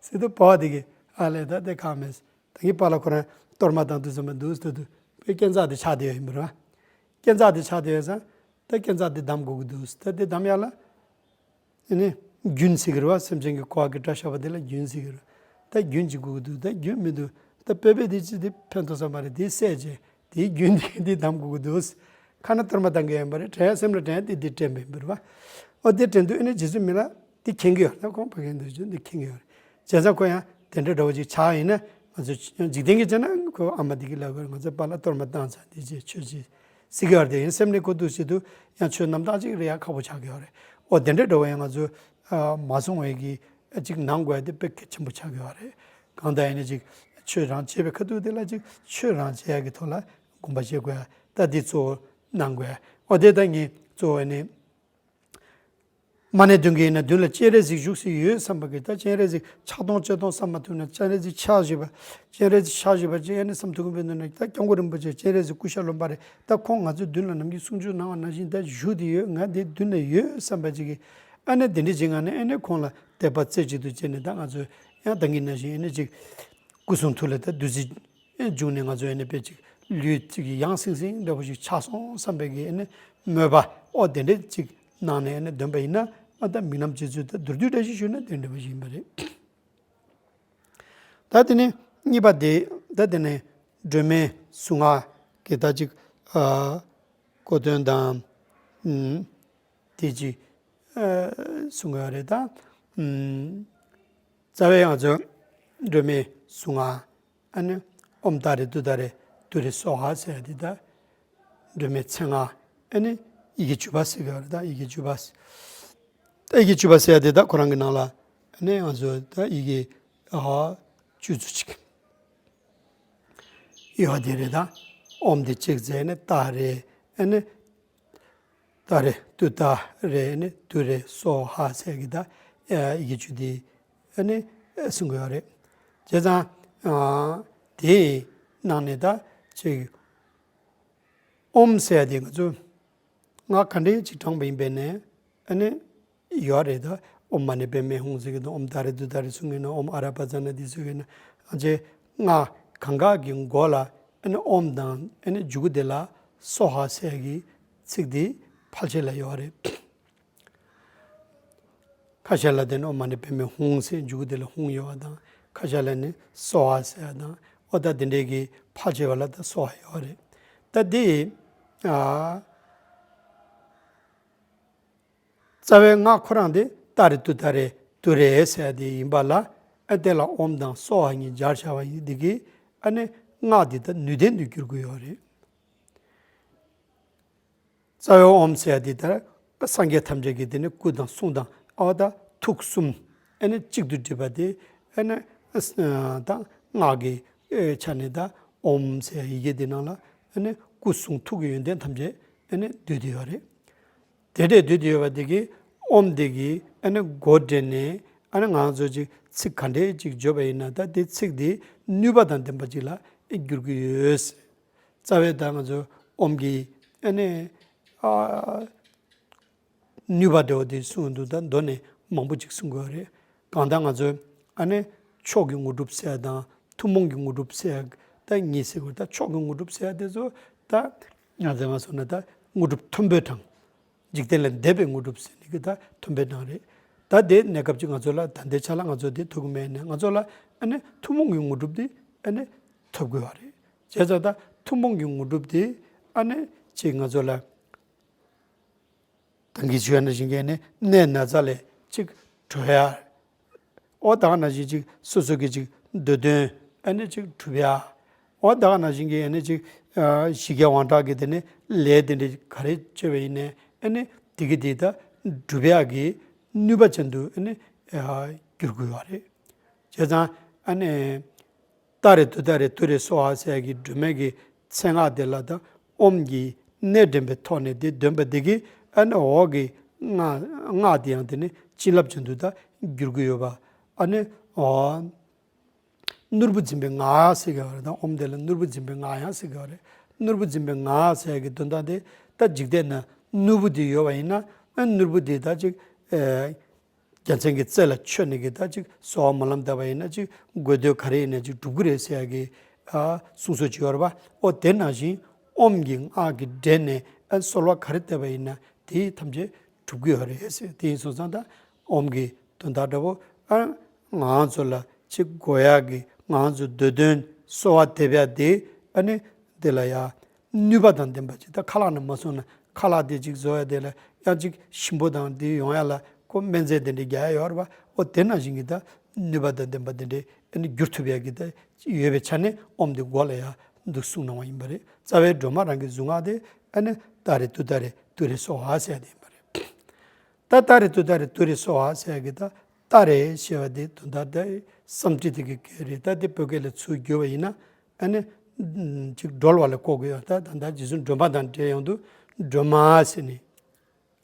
ཟེར་དུས་བབས་དེ་གིས་ཨ་ལས་ད་དེ་ཁག་མེད་ཟེར། ད་གིན་པཱ་ལགས་ཁོ་རང་གཏོར་མ་བཏང་དུས་ཙམ་པ་འདུག་ཟེར་དུས་བོད་སྐས་འཛེག་དེ་ཆགས་བསྡད་ཡོད་ཡིན་པ་རེད་བ། སྐས་འཛེག་དེ་ཆགས་བསྡད་ཡོད་ཙང་ད་སྐས་འཛེག་དེ་བསྡམ་དགོས་ཀྱི་འདུག་ཟེར། ད་དེ་བསྡམ་ཡག་ལ། ཨ་ནི་རྒྱུན་ཟེར་གི་རེད་བ། སེམས་ཅན་གྱི་འཁོར་བ་གི་དགྲ་ཤོར་བ་དེ་ལ་རྒྱུན་ཟེར་གི་རེད། ད་རྒྱུན་ཅིག་དགོས་ཀྱི་འདུག་ད་རྒྱུན་མི་འདུག་ད་བོད་པའི་དེ་ཅི་དེ་ཕན་ཐོགས་ས་མ་རེད། དེ་བསད་བྱས་དེའི་རྒྱུན་དེ་དེ་བསྡམ་དགོས་ཀྱི་འདུག་ཁ་ནས་གཏོར་མ་བཏང་གི་ཡོད་པ་རེད། དྲན་ཡག་སེམས་ལ་དྲན་ཡག་དེ་དེ་དྲན་པ་ཡིན་པ་རེད་བ། ཨོ་དེ་དྲན་དུས་ཨ་ནི་རྗེ་བཙུན་མི་ལ་དེ་མཁྱེན་གྱི་ཡོད་རེད། ཁོང་ཕ་གིར་འདུག་རྒྱུ་འདི་མཁྱེན་གྱི་ཡོད་རེད། བྱས་ཙང་ཁོ་ཡང་དེ་འདྲ་འདྲ་བོ་ཅིག་ཆགས་ཡིན་ན་ང་ཚོ་འཇིག་རྟེན་གྱི་བྱས་ན་ཁོ་ཨ་མ་དེ་གིས་ལབ་དགོས་རེད། ང་ཚོ་པཱ་ལགས་གཏོར་མ་བཏང་ཚར། དེ་བྱས་ཆོས་བྱས་ཟེར་གྱི་ཡོད་རེད། དེ་ཡིན་སེམས་ནས་གོ་འདུག་བྱེད་དུས་ཡང་ཆོས་རྣམ་དག་ཅིག་རེད། ཡག་ཁག་པོ་ཆགས་ཀྱི་ཡོད་རེད། ཨོ་དེ་འདྲ་འདྲ་བོ་ཡང་ང་ཚོ་ཨ་མ་གསུང་བའི་གི་ཅིག་ནང་དགོས་ཡ་དེ་དཔེ་གལ་ཆེན་པོ་ཆགས་ཀྱི་ཡོད་རེད། གང་ལྟར་ཡིན་ན་ཅིག་ཆོས་རང་བྱེད་པའི་ཁ་ཐུག་དེ་ལ་ཅིག་ཆོས་རང་བྱེད་ཡ་གི་ཐོག་ལ་དགོངས་པ་བཞེས་དགོས་ཡ། ད་འདི་གཙོ་བོ་གནང་དགོས་ཡ། ཨོ་དེ་ད་ངས་གཙོ་བོ་ནི། མ་ཎི་འདོན་གྱི་ཡིན་ན་མདུན་ལ་སྤྱན་རས་གཟིགས་བཞུགས་སྲིད་ཡོད་བསམ་པ་གི། ད་སྤྱན་རས་གཟིགས་ཕྱག་སྟོང་ལྕེ་སྟོང་བསམ་མ་ཐུབ་ན་སྤྱན་རས་གཟིགས་ཕྱག་བཞི་པ། སྤྱན་རས་གཟིགས་ཕྱག་བཞི་པ་ཅིག་ཨ་ནི་བསམ་ཐུབ་ཀྱི་མི་འདུག་ན། ད་སྐྱབས་མགོན་རིན་པོ་ཆེ་སྤྱན་རས་གཟིགས་སྐུ་ཤ་རློན་པ་རེད། ད་ཁོང་ང་ཚོའི་མདུན་ལ་ནམ་རྒྱུན་གསུང་ཆོས་གནང་བ་ནང་བཞིན་ད་བཞུགས་བསྡད་ཡོད། ང་དེ་མདུན་ལ་ཡོད་བསམ་པ་ཅིག་གི་ཨ་ནི་དེ་འདྲ་ཅིག་ང་ནི་ཨ་ནི་ཁོང་ལ་དད་པ་རྩེ་གཅིག་ཏུ་བྱས་ནས་ད་ང་ཚོས་ཡང་ད་གིན་ནང་བཞིན་ཨ་ནི་ཅིག་སྐུ་གསུང་ཐུགས་ལ་ད་བདུད་རྩི་བྱུང་ནས་ང་ཚོ་ཨ་ནི་དཔེ་ཅིག་ལུས་ཅིག་ཡང་སིང་སིང་འདྲ་པོ་ཞིག་ཆགས་སོང་བསམ་པའི་གི་ཨ་ནི་མོས་པ་ཨོ་དེ་འདྲ་ཅིག་གནང་ནས་ཨ་ནི་འདོན་པ་ཡིན་ན་ཨ་ད་དམིགས་རྣམ་རྗེ་བཙུན་ད་མདོར་བསྡུས་འདྲ་ཞིག་ཞུས་ན་དེ་འདྲ་པོ་ཞིག་ཡིན་པ་རེད། ད་དེ་ནས་གཉིས་པ་དེ་ད་དེ་ནས་སྒྲོལ་མའི་གཟུངས་སྔགས་ཀྱི་ད་ཅིག་ཨ་གོ་དོན་དང་ཨུམ་དེ་ཅིག་ཨ་གསུང་གི་ཡོད་རེད། ད་ཨུམ་རྩ་བའི་ང་ཚོ་སྒྲོལ་མའི་གཟུངས་སྔགས་ཨ་ནི་ཨོཾ་ཏཱ་རེ་ཏུཏྟཱ་རེ་ཏུ་རེ་སྭཱ་ཧཱ་ཟེར་ཡ་དེ་ད་སྒྲོལ་མའི་མཚན་སྔགས་ཨ་ནི་ཡི་གེ་བཅུ་པ་ཟེར་གི་ཡོད་རེད། ད་ཡི་གེ་བཅུ་པ་ད་ཡི་གེ་བཅུ་པ་ཟེར་ཡ་དེ་ད་ཁོ་རང་གི་ནང་ལ་ཨ་ནི་ང་ཚོ་ད་ཡི་གེ་ཨ་བཅུ་ཙམ་ཅིག་ཡོད་དེ་རེད། ད་ཨོཾ་དེ་གཅིག་ཟེར་ནས་ཏཱ་རེ་ཨ་ནི་ཏཱ་རེ་ཏུཏྟཱ་རེ་ཨ་ནི་ཏུ་རེ་སྭཱ་ཧཱ་ཟེར་གི་ད་ཡི་གེ་བཅུ་དེ་ཨ་ནི་གསུང་གི་ཡོད་རེད། བྱས་ཙང་ཨ་དེའི་ནང་ནས་ད་ཅིག་ཨོཾ་ཟེར་ཡ་དེ་ང་ཚོ་སྔགས་ག་འདྲས་ཅིག་བགྲངས་པ་ཡིན་པས་ནས་ཨ་ནི་ཡོད་རེད། ད་ཨོཾ་མ་ཎི་པདྨེ་ཧཱུྃ་ཟེར་གི་འདུག་ཨོཾ་ཏཱ་རེ་ཏུཏྟཱ་རེ་གསུང་གི་འདུག་ཨོཾ་ཨ་ར་པ་ཙ་ན་དྷཱིཿ་གསུང་གི་འདུག་ཨ་ཅེ་སྔགས་གང་ག་གི་མགོ་ལ་ཨ་ནི་ཨོཾ་དང་ཨ་ནི་མཇུག་གུ་དེ་ལ་སྭཱ་ཧཱ་ཟེར་གི་ཚིག་དེ་ཕལ་ཆེར་ལ་ཡོད་རེད། ཁ་ཤས་ལ་དེ་ནི་ཨོཾ་མ་ཎི་པདྨེ་ཧཱུྃ་ཟེར་མཇུག་གུ་དེ་ལ་ཧཱུྃ་ཡོད་པ་དང་། ཁ་ཤས་ལ་ནི་སྭཱ་ཧཱ་ཟེར་ཡ་དང་། ཨོ་ད་དེ་འདྲའི་གི་ཕལ་ཆེ་བ་ལ་ད་སྭཱ་ཧཱ་ཡོད་རེད། ད་དེ་ཨ་རྩ་བའི་སྔགས་ཁོ་རང་དེ་ཏཱ་རེ་ཏུཏྟཱ་རེ་ཏུ་རེ་ཟེར་ཡ་དེ་ཡིན་པ་ལ། ཨ་དེ་ལ་ཨོཾ་དང་སྭཱ་ཧཱ་གཉིས་སྦྱར་བྱ་བ་ཡིན་དེ་གི་ཨ་ནི་སྔགས་འདི་ད་ནུས་ལྡན་དུ་འགྱུར་གྱི་ཡོད་རེད། རྩ་བའི་ཨོཾ་ཟེར་ཡ་དེ་ལྟར་སངས་རྒྱས་ཐམས་ཅད་ཀྱི་དེ་ནི་སྐུ་དང་གསུང་དང་ཨ་ད་ཐུགས་གསུམ་ཨ་ནི་གཅིག་ཏུ་སྒྲིལ་བ་དེ་ཨ་ནི་ད་སྔགས་ཀྱི་ཆ་ནས་ད་ཨོཾ་ཟེར་ཡ་ཡི་གེ་དེ་ནང་ལ་ཨ་ནི་སྐུ་གསུང་ཐུགས་ཀྱི་ཡོན་ཏན་ཐམས་ཅད་ཨ་ནི་འདུས་ཏེ་ཡོད་རེད། དེ་འདྲས་འདུས་ཏེ་ཡོད་པ་དེ་གིས་ ཨོམ་དེ་གི་ཨ་ནི་མགོ་འདྲེན་ནས་ཨ་ནི་ང་ཚོ་ཅིག་ཚིག་ག་འདྲས་ཅིག་བརྗོད་པ་ཡིན་ན་ད་དེ་ཚིག་དེ་ནུས་པ་དང་ལྡན་པ་ཅིག་ལ་འགྱུར་གྱི་ཡོད། རྩ་བའི་ད་ང་ཚོ་ཨོམ་གྱི་ཨ་ནི་ཨ་ནུས་པ་འདྲ་བོ་དེ་གསུང་གི་འདུག་ད་མདོ་ནས་མང་པོ་ཅིག་གསུང་དགོས་རེད། གང་ལྟར་ང་ཚོས་ཨ་ནི་མཆོག་གི་དངོས་གྲུབ་ཟེར་ཡ་དང་ཐུན་མོང་གི་དངོས་གྲུབ་ཟེར་ཡ་ད་གཉིས་ཟེར་དགོས། ད་མཆོག་གི་དངོས་གྲུབ་ཟེར་ཡ་དེ་ཚོ་ད་ང་ཚོས་མ་སོང་ན་ད་དངོས་གྲུབ་མཐོན་པོའི་གྲངས། འཇིག་རྟེན་ལས་འདས་པའི་དངོས་གྲུབ་ཟེར་ནི་གི་ད་མཐོན་པོའི་གྲངས་རེད། ད་དེ་གནས་སྐབས་ཅིག་ང་ཚོ་ལ་ད་ལྟའི་ཆ་ལ་ང་ཚོ་དེ་ཐོབ་ཀྱི་མེད་ནས་ང་ཚོ་ལ་ཨ་ནི་ཐུན་མོང་གི་དངོས་གྲུབ་དེ་ཨ་ནི་ཐོབ་དགོས་པ་རེད། བྱས་ཙང་ད་ཐུན་མོང་གི་དངོས་གྲུབ་དེ་ཨ་ནི་ཅིག་ང་ཚོ་ལ་ད་གིན་ཞུས་ནང་བཞིན་གྱི་ནི་ནད་ན་ཚ་ལས་ཅིག་གྲོལ་ཡ། འོ་ད་ག་ནང་བཞིན་ཅིག་སོ་སོ་གི་ཅིག་འདོད་དོན་ཨ་ནི་ཅིག་འགྲུབ་ཡ། འོ་ད་ག་ནང་བཞིན་གྱི་ཨ་ནི་ཅིག་ཨ་ཞི་རྒྱས་དབང་དྲག་གི་དེ་ནི་ལས་དེ་འདྲ་ག་རེ་བྱས་པ་ཡིན་ནའི་ཨ་ནི་དེ་གི་དེ་ད་འགྲུབ་ཡ་གི་ནུས་པ་ཅན་དུ་ཨ་ནི་ཨ་འགྱུར་དགོས་པ་རེད། བྱས་ཙང་ཨ་ནི། ཏཱ་རེ་ཏུཏྟཱ་རེ་ཏུ་རེ་སྭཱ་ཧཱ་ཟེར་ཡ་གི་སྒྲོལ་མའི་གི་མཚན་སྔགས་དེ་ལ་ད་ཨོམ་གྱི་སྣེ་འདྲེན་པའི་ཐོག་ནས་དེ་འདོན་པ་དེ་གིས་ཨ་ནི་འོག་གི་སྔགས་སྔགས་དེ་ཡང་དེ་ནི་བྱིན་རླབས་ཅན་དུ་ད་འགྱུར་གྱི་ཡོད་པ། ཨ་ནི་འོ་ནོར་བུ་འཛིན་པའི་སྔགས་ཟེར་གྱི་ཡོད་རེད། ད་ཨོམ་དེ་ལ་ནོར་བུ་འཛིན་པའི་སྔགས་ཡང་ཟེར་གྱི་ཡོད་རེད། ནོར་བུ་འཛིན་པའི་སྔགས་ཟེར་ཡ་གི་དོན་དག་དེ་ད་འཇིག་རྟེན་ན་ནོར་བུ་དེ་ཡོད་པ་ཡིན་ན་ཨ་ནོར་བུ་དེ་ད་ཅིག་ཨེ། རྒྱལ་མཚན་གྱི་རྩེ་ལ་མཆོད་ནས་ཀྱི་ད་ཅིག་གསོལ་བ་སྨོན་ལམ་བཏབ་པ་ཡིན་ན་ཅིག་དགོས་འདོད་ག་རེ་ཡིན་ན་ཅིག་འགྲུབ་ཀྱི་རེད་ཟེར་ཡ་གི་ཨ་གསུང་སྲོལ་ཅིག་ཡོད་རེད་པ། ཨོ་དེ་ནང་བཞིན་ཨོམ་གྱི་སྔགས་ཀྱི་སྒྲས་ནས་ཨ་གསོལ་བ་ག་རེ་བཏབ་པ་ཡིན་ན་དེ་ཐམས་ཅད་འགྲུབ་ཀྱི་ཡོད་རེད་ཟེར། དེ་ཡིན་སོང་ཙང་ད་ཨོམ་གྱི་དོན་དག་འདྲ་པོ་ཨ་ང་ཚོ་ལ་ཅིག་དགོས་ཡ་གི་ང་ཚོ་འདོད་དོན་གསོལ་བ་འདེབས་ཡ་དེ་ཨ་ནི་དེ་ལ་ཡ། ནུས་པ་དང་ལྡན་པ་ཅིག་ད་ཁ་ལག་ནང་མ་སོང་ན་ཁ་ལག་དེ་ཅིག་བཟོ་ཡ་དེ་ལ་ཡང་ཅིག་ཞིམ་པོ་དང་དེ་ཡོང་ཡ་ལ་ཁོ་སྨན་རྫས་དེ་འདྲ་རྒྱག་ཡ་ཡོད་རེད་པ། ཨོ་དེ་ནང་བཞིན་གྱི་ད་ནུས་པ་དང་ལྡན་པ་དེ་འདྲ་ཨ་ནི་འགྱུར་ཐུབ་ཡ་གི་ད་ཡོད་པའི་ཆ་ནས་ཨོམ་དེ་མགོ་ལ་ཡ་འདུག་གསུངས་གནང་བ་ཡིན་པ་རེད། རྩ་བའི་སྒྲོལ་མ་རང་གི་གཟུངས་སྔགས་དེ་ཨ་ནི་ཏཱ་རེ་ཏུཏྟཱ་རེ་ཏུ་རེ་སྭཱ་ཧཱ་ཟེར་ཡ་དེ་ཡིན་པ་རེད། ད་ཏཱ་རེ་ཏུཏྟཱ་རེ་ཏུ་རེ་སྭཱ་ཧཱ་ཟེར་ཡ་གི་ད་ཏཱ་རེ་ཞེས་པ་དེ་དོན་དག་ད་སཾ་སྐྲྀ་ཏ་གི་སྐད་རེད། ད་དེ་བོད་སྐད་ལ་ཚུར་བསྒྱུར་བ་ཡིན་ན། ཨ་ནི་ཅིག་སྒྲོལ་བ་ལ་གོ་དགོས་ཡོད། ད་ད་ལྟ་རྗེ་བཙུན་སྒྲོལ་མ་དང་འབྲེལ་ཡོང་དུས་སྒྲོལ་མ་ཟེར་ནས་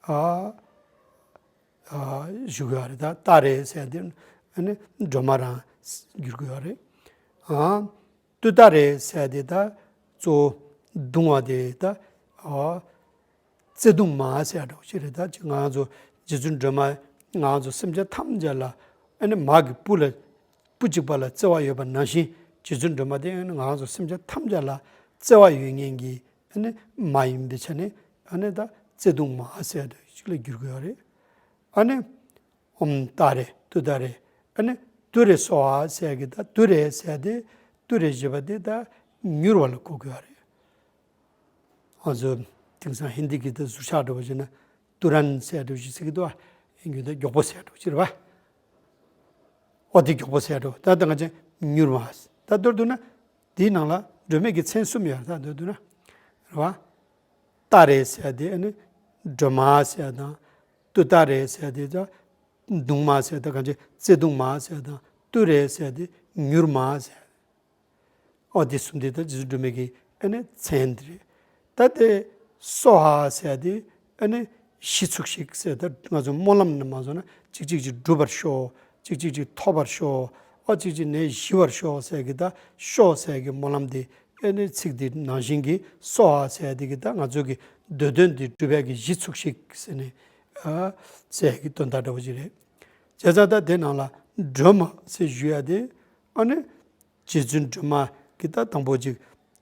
ཨ་ཨ་ཞུ་གི་ཡོད་རེད། ད་ཏཱ་རེ་ཟེར་དེ་ཨ་ནི་སྒྲོལ་མ་རང་བསྒྱུར་གི་ཡོད་རེད། ཨ་ཏུཏྟཱ་རེ་ཟེར་དེ་ད་གཙོ་བོ་བརྡུང་བ་དེ་ད་ཨ། བརྩེ་གདུང་མ་ཟེར་ཡ་འདྲ་བོ་ཞིག་རེད། ད་ཅིག་ང་ཚོ་རྗེ་བཙུན་སྒྲོལ་མ་ང་ཚོ་སེམས་ཅན་ཐམས་ཅད་ལ་ཨ་ནི་མ་གི་སྤུ་ལ་སྤུ་གཅིག་པ་ལ་བརྩེ་བ་ཡོད་པ་ནང་བཞིན་རྗེ་བཙུན་སྒྲོལ་མ་དེ་ཨ་ནི་ང་ཚོ་སེམས་ཅན་ཐམས་ཅད་ལ་བརྩེ་བ་ཡོད་མཁན་གྱི་ཨ་ནི་མ་ཡིན་པའི་ཆ་ནས་ཨ་ནི་ད་བརྩེ་གདུང་མ་ཟེར་ཡ་འདྲ་བོ་ཞིག་ལ་འགྱུར་གྱི་ཡོད་རེད། ཨ་ནི་ཨོམ་ཏཱ་རེ་ཏུཏྟཱ་རེ་ཨ་ནི་ཏུ་རེ་སྭཱ་ཧཱ་ཟེར་ཡ་གི་ད་ཏུ་རེ་ཟེར་ཡ་དེ་ཏུ་རེ་ཞེས་པ་དེ་ད་མྱུར་བ་ལ་གོ་དགོས་པ་རེད། ང་ཚོ་དེང་སང་ཧིན་དི་གི་ད་ཟུར་ཆག་འདྲ་བོ་བྱས་ན་ཏུ་རན་ཟེར་འདྲ་བོ་ཞིག་ཟེར་གི་འདུག་ཨ། ཡིན་རྒྱུ་ད་མགྱོགས་པོ་ཟེར་འདྲ་བོ་ཅིག་རེད་བ། ཨོ་དེ་མགྱོགས་པོ་ཟེར་འདྲ་བོ་ད་ད་ང་ཚོ་མྱུར་བ་ད་མདོར་བསྡུ་ན་དེའི་ནང་ལ་སྒྲོལ་མའི་གི་མཚན་གསུམ་ཡོད་རེད། ད་མདོར་བསྡུ་ན་རེད་བ། ཏཱ་རེ་ཟེར་དེ་ཨ་ནི་སྒྲོལ་མ་ཟེར་དང་། ཏུཏྟཱ་རེ་ཟེར་དེ་ད་གདུང་མ་ཟེར་ད་གང་ཅི་བརྩེ་གདུང་མ་ཟེར་དང་ཏུ་རེ་ཟེར་དེ་མྱུར་མ་ཟེར། ཨོ་དེ་གསུམ་དེ་ད་རྗེ་བཙུན་སྒྲོལ་མའི་གི་ཨ་ནི་མཚན་དེ་རེད། ད་དེ་སྭཱ་ཧཱ་ཟེར་དེ་ཨ་ནི་ཞི་ཚུགས་ཤིག་ཟེར། ད་ང་ཚོ་སྨོན་ལམ་ནང་མ་སོང་ན་གཅིག་གཅིག་གཅིག་འགྲུབ་པར་ཤོག་གཅིག་གཅིག་གཅིག་ཐོབ་པར་ཤོག་ཨོ་གཅིག་གཅིག་ནས་ཞི་བར་ཤོག་ཟེར་གི་ད་ཤོག་ཟེར་གི་སྨོན་ལམ་དེ་ཨ་ནི་ཚིག་དེ་ནང་བཞིན་གྱི་སྭཱ་ཧཱ་ཟེར་དེ་གི་ད་ང་ཚོ་གི་འདོད་དོན་དེ་འགྲུབ་ཡ་གི་ཞི་ཚུགས་ཤིག་ཟེར་ནས་ཨ་ཟེར་གི་དོན་དག་འདྲ་བོ་ཞིག་རེད། བྱས་ཙང་ད་དེ་ནང་ལ་སྒྲོལ་མ་ཟེར་ཞུ་ཡ་དེ་ཨ་ནི། རྗེ་བཙུན་སྒྲོལ་མ་གི་ད་དང་པོ་ཅིག་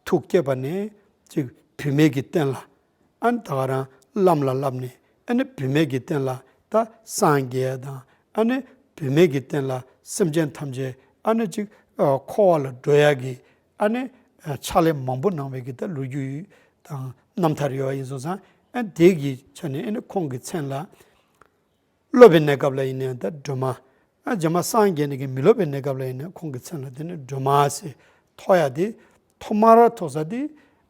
ཐུགས་བསྐྱེད་པ་ནས་ཅིག་བུད་མེད་ཀྱི་སྟེང་ལ་ཨ་ནི་ད་ག་རང་བླམ་ལ་བསླབས་ནས་ཨ་ནི་བུད་མེད་ཀྱི་སྟེང་ལ་ད་སངས་རྒྱས་དང་ཨ་ནི་བུད་མེད་ཀྱི་སྟེང་ལ་སེམས་ཅན་ཐམས་ཅད་ཨ་ནི་ཅིག་འཁོར་བ་ལ་འགྲོ་ཡ་གི་ཨ་ནི་ཕྱག་ལས་མང་པོ་གནང་བའི་གི་ད་ལོ་རྒྱུས་དང་རྣམ་ཐར་ཡོད་པ་ཡིན་སོང་ཙང་ཨ་དེ་གི་ཆ་ནས་ཨ་ནི་ཁོང་གི་མཚན་ལ། སློབ་པའི་གནས་སྐབས་ལ་ཡིན་ན་ཡང་ད་སྒྲོལ་མ། ཨ་རྗེས་མ་སངས་རྒྱས་ནས་ཀྱི་མི་སློབ་པའི་གནས་སྐབས་ལ་ཡིན་ན་ཁོང་གི་མཚན་ལ་དེ་ནི་སྒྲོལ་མ་ཟེར་ཐོགས་ཡ་དེ་ཐོག་མར་ཐོགས་ས་དེ་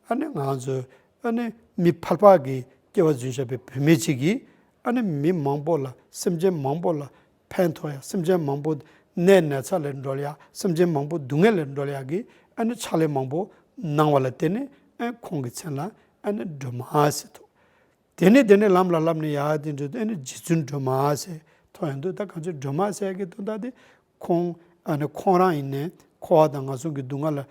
ཨ་ནི་ང་ཚོ་ཨ་ནི་མི་ཕལ་པ་གི་སྐྱེ་བ་འཛིན་བཞག་པའི་བུད་མེད་ཅིག་གིས་ཨ་ནི་མི་མང་པོ་ལ་སེམས་ཅན་མང་པོ་ལ་ཕན་ཐོགས་ཡ་སེམས་ཅན་མང་པོ་ནད་ན་ཚ་ལས་སྒྲོལ་ཡ་སེམས་ཅན་མང་པོ་སྡུག་བསྔལ་ལས་སྒྲོལ་ཡ་གི་ཨ་ནི་ཕྱག་ལས་མང་པོ་གནང་བ་ལ་བརྟེན་ནས་ཨ་ཁོང་གི་མཚན་ལ་ཨ་ནི་སྒྲོལ་མ་ཟེར་ཐོགས། དེ་ནས་དེ་ནས་ལམ་ལ་བསླབས་ནས་ཡར་དེ་འགྲོ་དུས་ཨ་ནི་རྗེ་བཙུན་སྒྲོལ་མ་ཟེར་ཐོན་ཡོང་དུས། ད་གང་ཅི་སྒྲོལ་མ་ཟེར་གྱི་དོན་དག་དེ་ཁོང་ཨ་ནི་ཁོང་རང་ཡིན་ནས་འཁོར་བ་དང་ངན་སོང་གི་སྡུག་བསྔལ་ལ་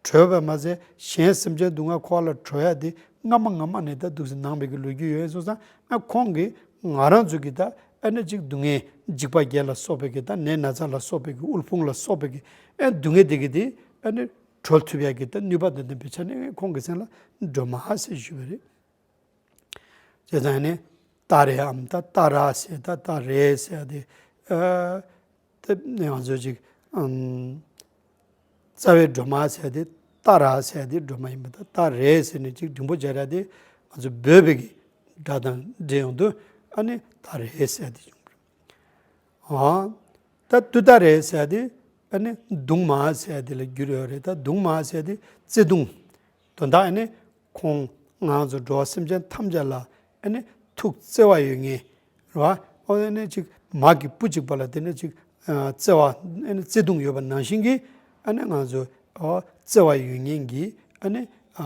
གྲོལ་བ་མ་ཟད། གཞན་སེམས་ཅན་སྡུག་བསྔལ་འཁོར་བ་ལ་གྲོལ་ཡ་དེ་སྔ་མ་སྔ་མ་ནས་ད་འདུག་སེ་གནང་བའི་གི་ལོ་རྒྱུས་ཡོད་སོང་ཙང་། ཨ་ཁོང་གིས་ང་རང་ཚོ་གི་ད་ཨ་ནི་ཅིག་སྡུག་བསྔལ་འཇིགས་པ་བརྒྱད་ལ་སོགས་པའི་གི་ད་ནད་ན་ཚ་ལ་སོགས་པའི་གི་དབུལ་ཕོངས་ལ་སོགས་པའི་གི་ཨ་སྡུག་བསྔལ་དེ་གི་དེ་ཨ་ནི་གྲོལ་ཐུབ་ཡ་གི་ད་ནུས་པ་དང་ལྡན་པའི་ཆ་ནས་ཁོང་གི་མཚན་ལ་སྒྲོལ་མ་ཟེར་ཞུས་པ་རེད། བྱས་ཙང་ནི་ཏཱ་རེའམ་ད་ཏཱ་ར་ཟེར་ད་ཏཱ་རེ་ཟེར་དེ། ཨ་དེ་ནས་ང་ཚོས་ཅིག་ཨམ་རྩ་བའི་སྒྲོལ་མ་ཟེར་དེ་ཏཱ་ར་ཟེར་དེ་སྒྲོལ་མ་ཡིན་པ་དང་། ཏཱ་རེ་ཟེར་ནས་ཅིག་འགྲེང་བུ་སྦྱར་ཡ་དེ་ང་ཚོ་འབོད་པའི་གི་སྒྲ་དང་འབྲེལ་ཡོང་དུས་ཨ་ནི་ཏཱ་རེ་ཟེར་དེ་བྱུང་བ་རེད། ཨ་ད་ཏུཏྟཱ་རེ་ཟེར་དེ་ཨ་ནི་མདུང་མ་ཟེར་དེ་ལ་བསྒྱུར་ཡོད་རེད། ད་མདུང་མ་ཟེར་དེ་བརྩེ་གདུང་། དོན་དག་ཨ་ནི་ཁོང་ང་ཚོ་འགྲོ་བ་སེམས་ཅན་ཐམས་ཅད་ལ་ཨ་ནི་ཐུགས་བརྩེ་བ་ཡོད་མཁན་རེད་བ། ཨོ་ཨ་ནི་ཅིག་མ་གི་བུ་གཅིག་པ་ལ་དེ་ནི་ཅིག་ཨ་བརྩེ་བ་ཨ་ནི་བརྩེ་གདུང་ཡོད་པ་ནང་བཞིན་གྱི་ཨ་ནི་ང་ཚོ་ཨོ་བརྩེ་བ་ཡོད་མཁན་གྱི་ཨ་ནི་ཨ་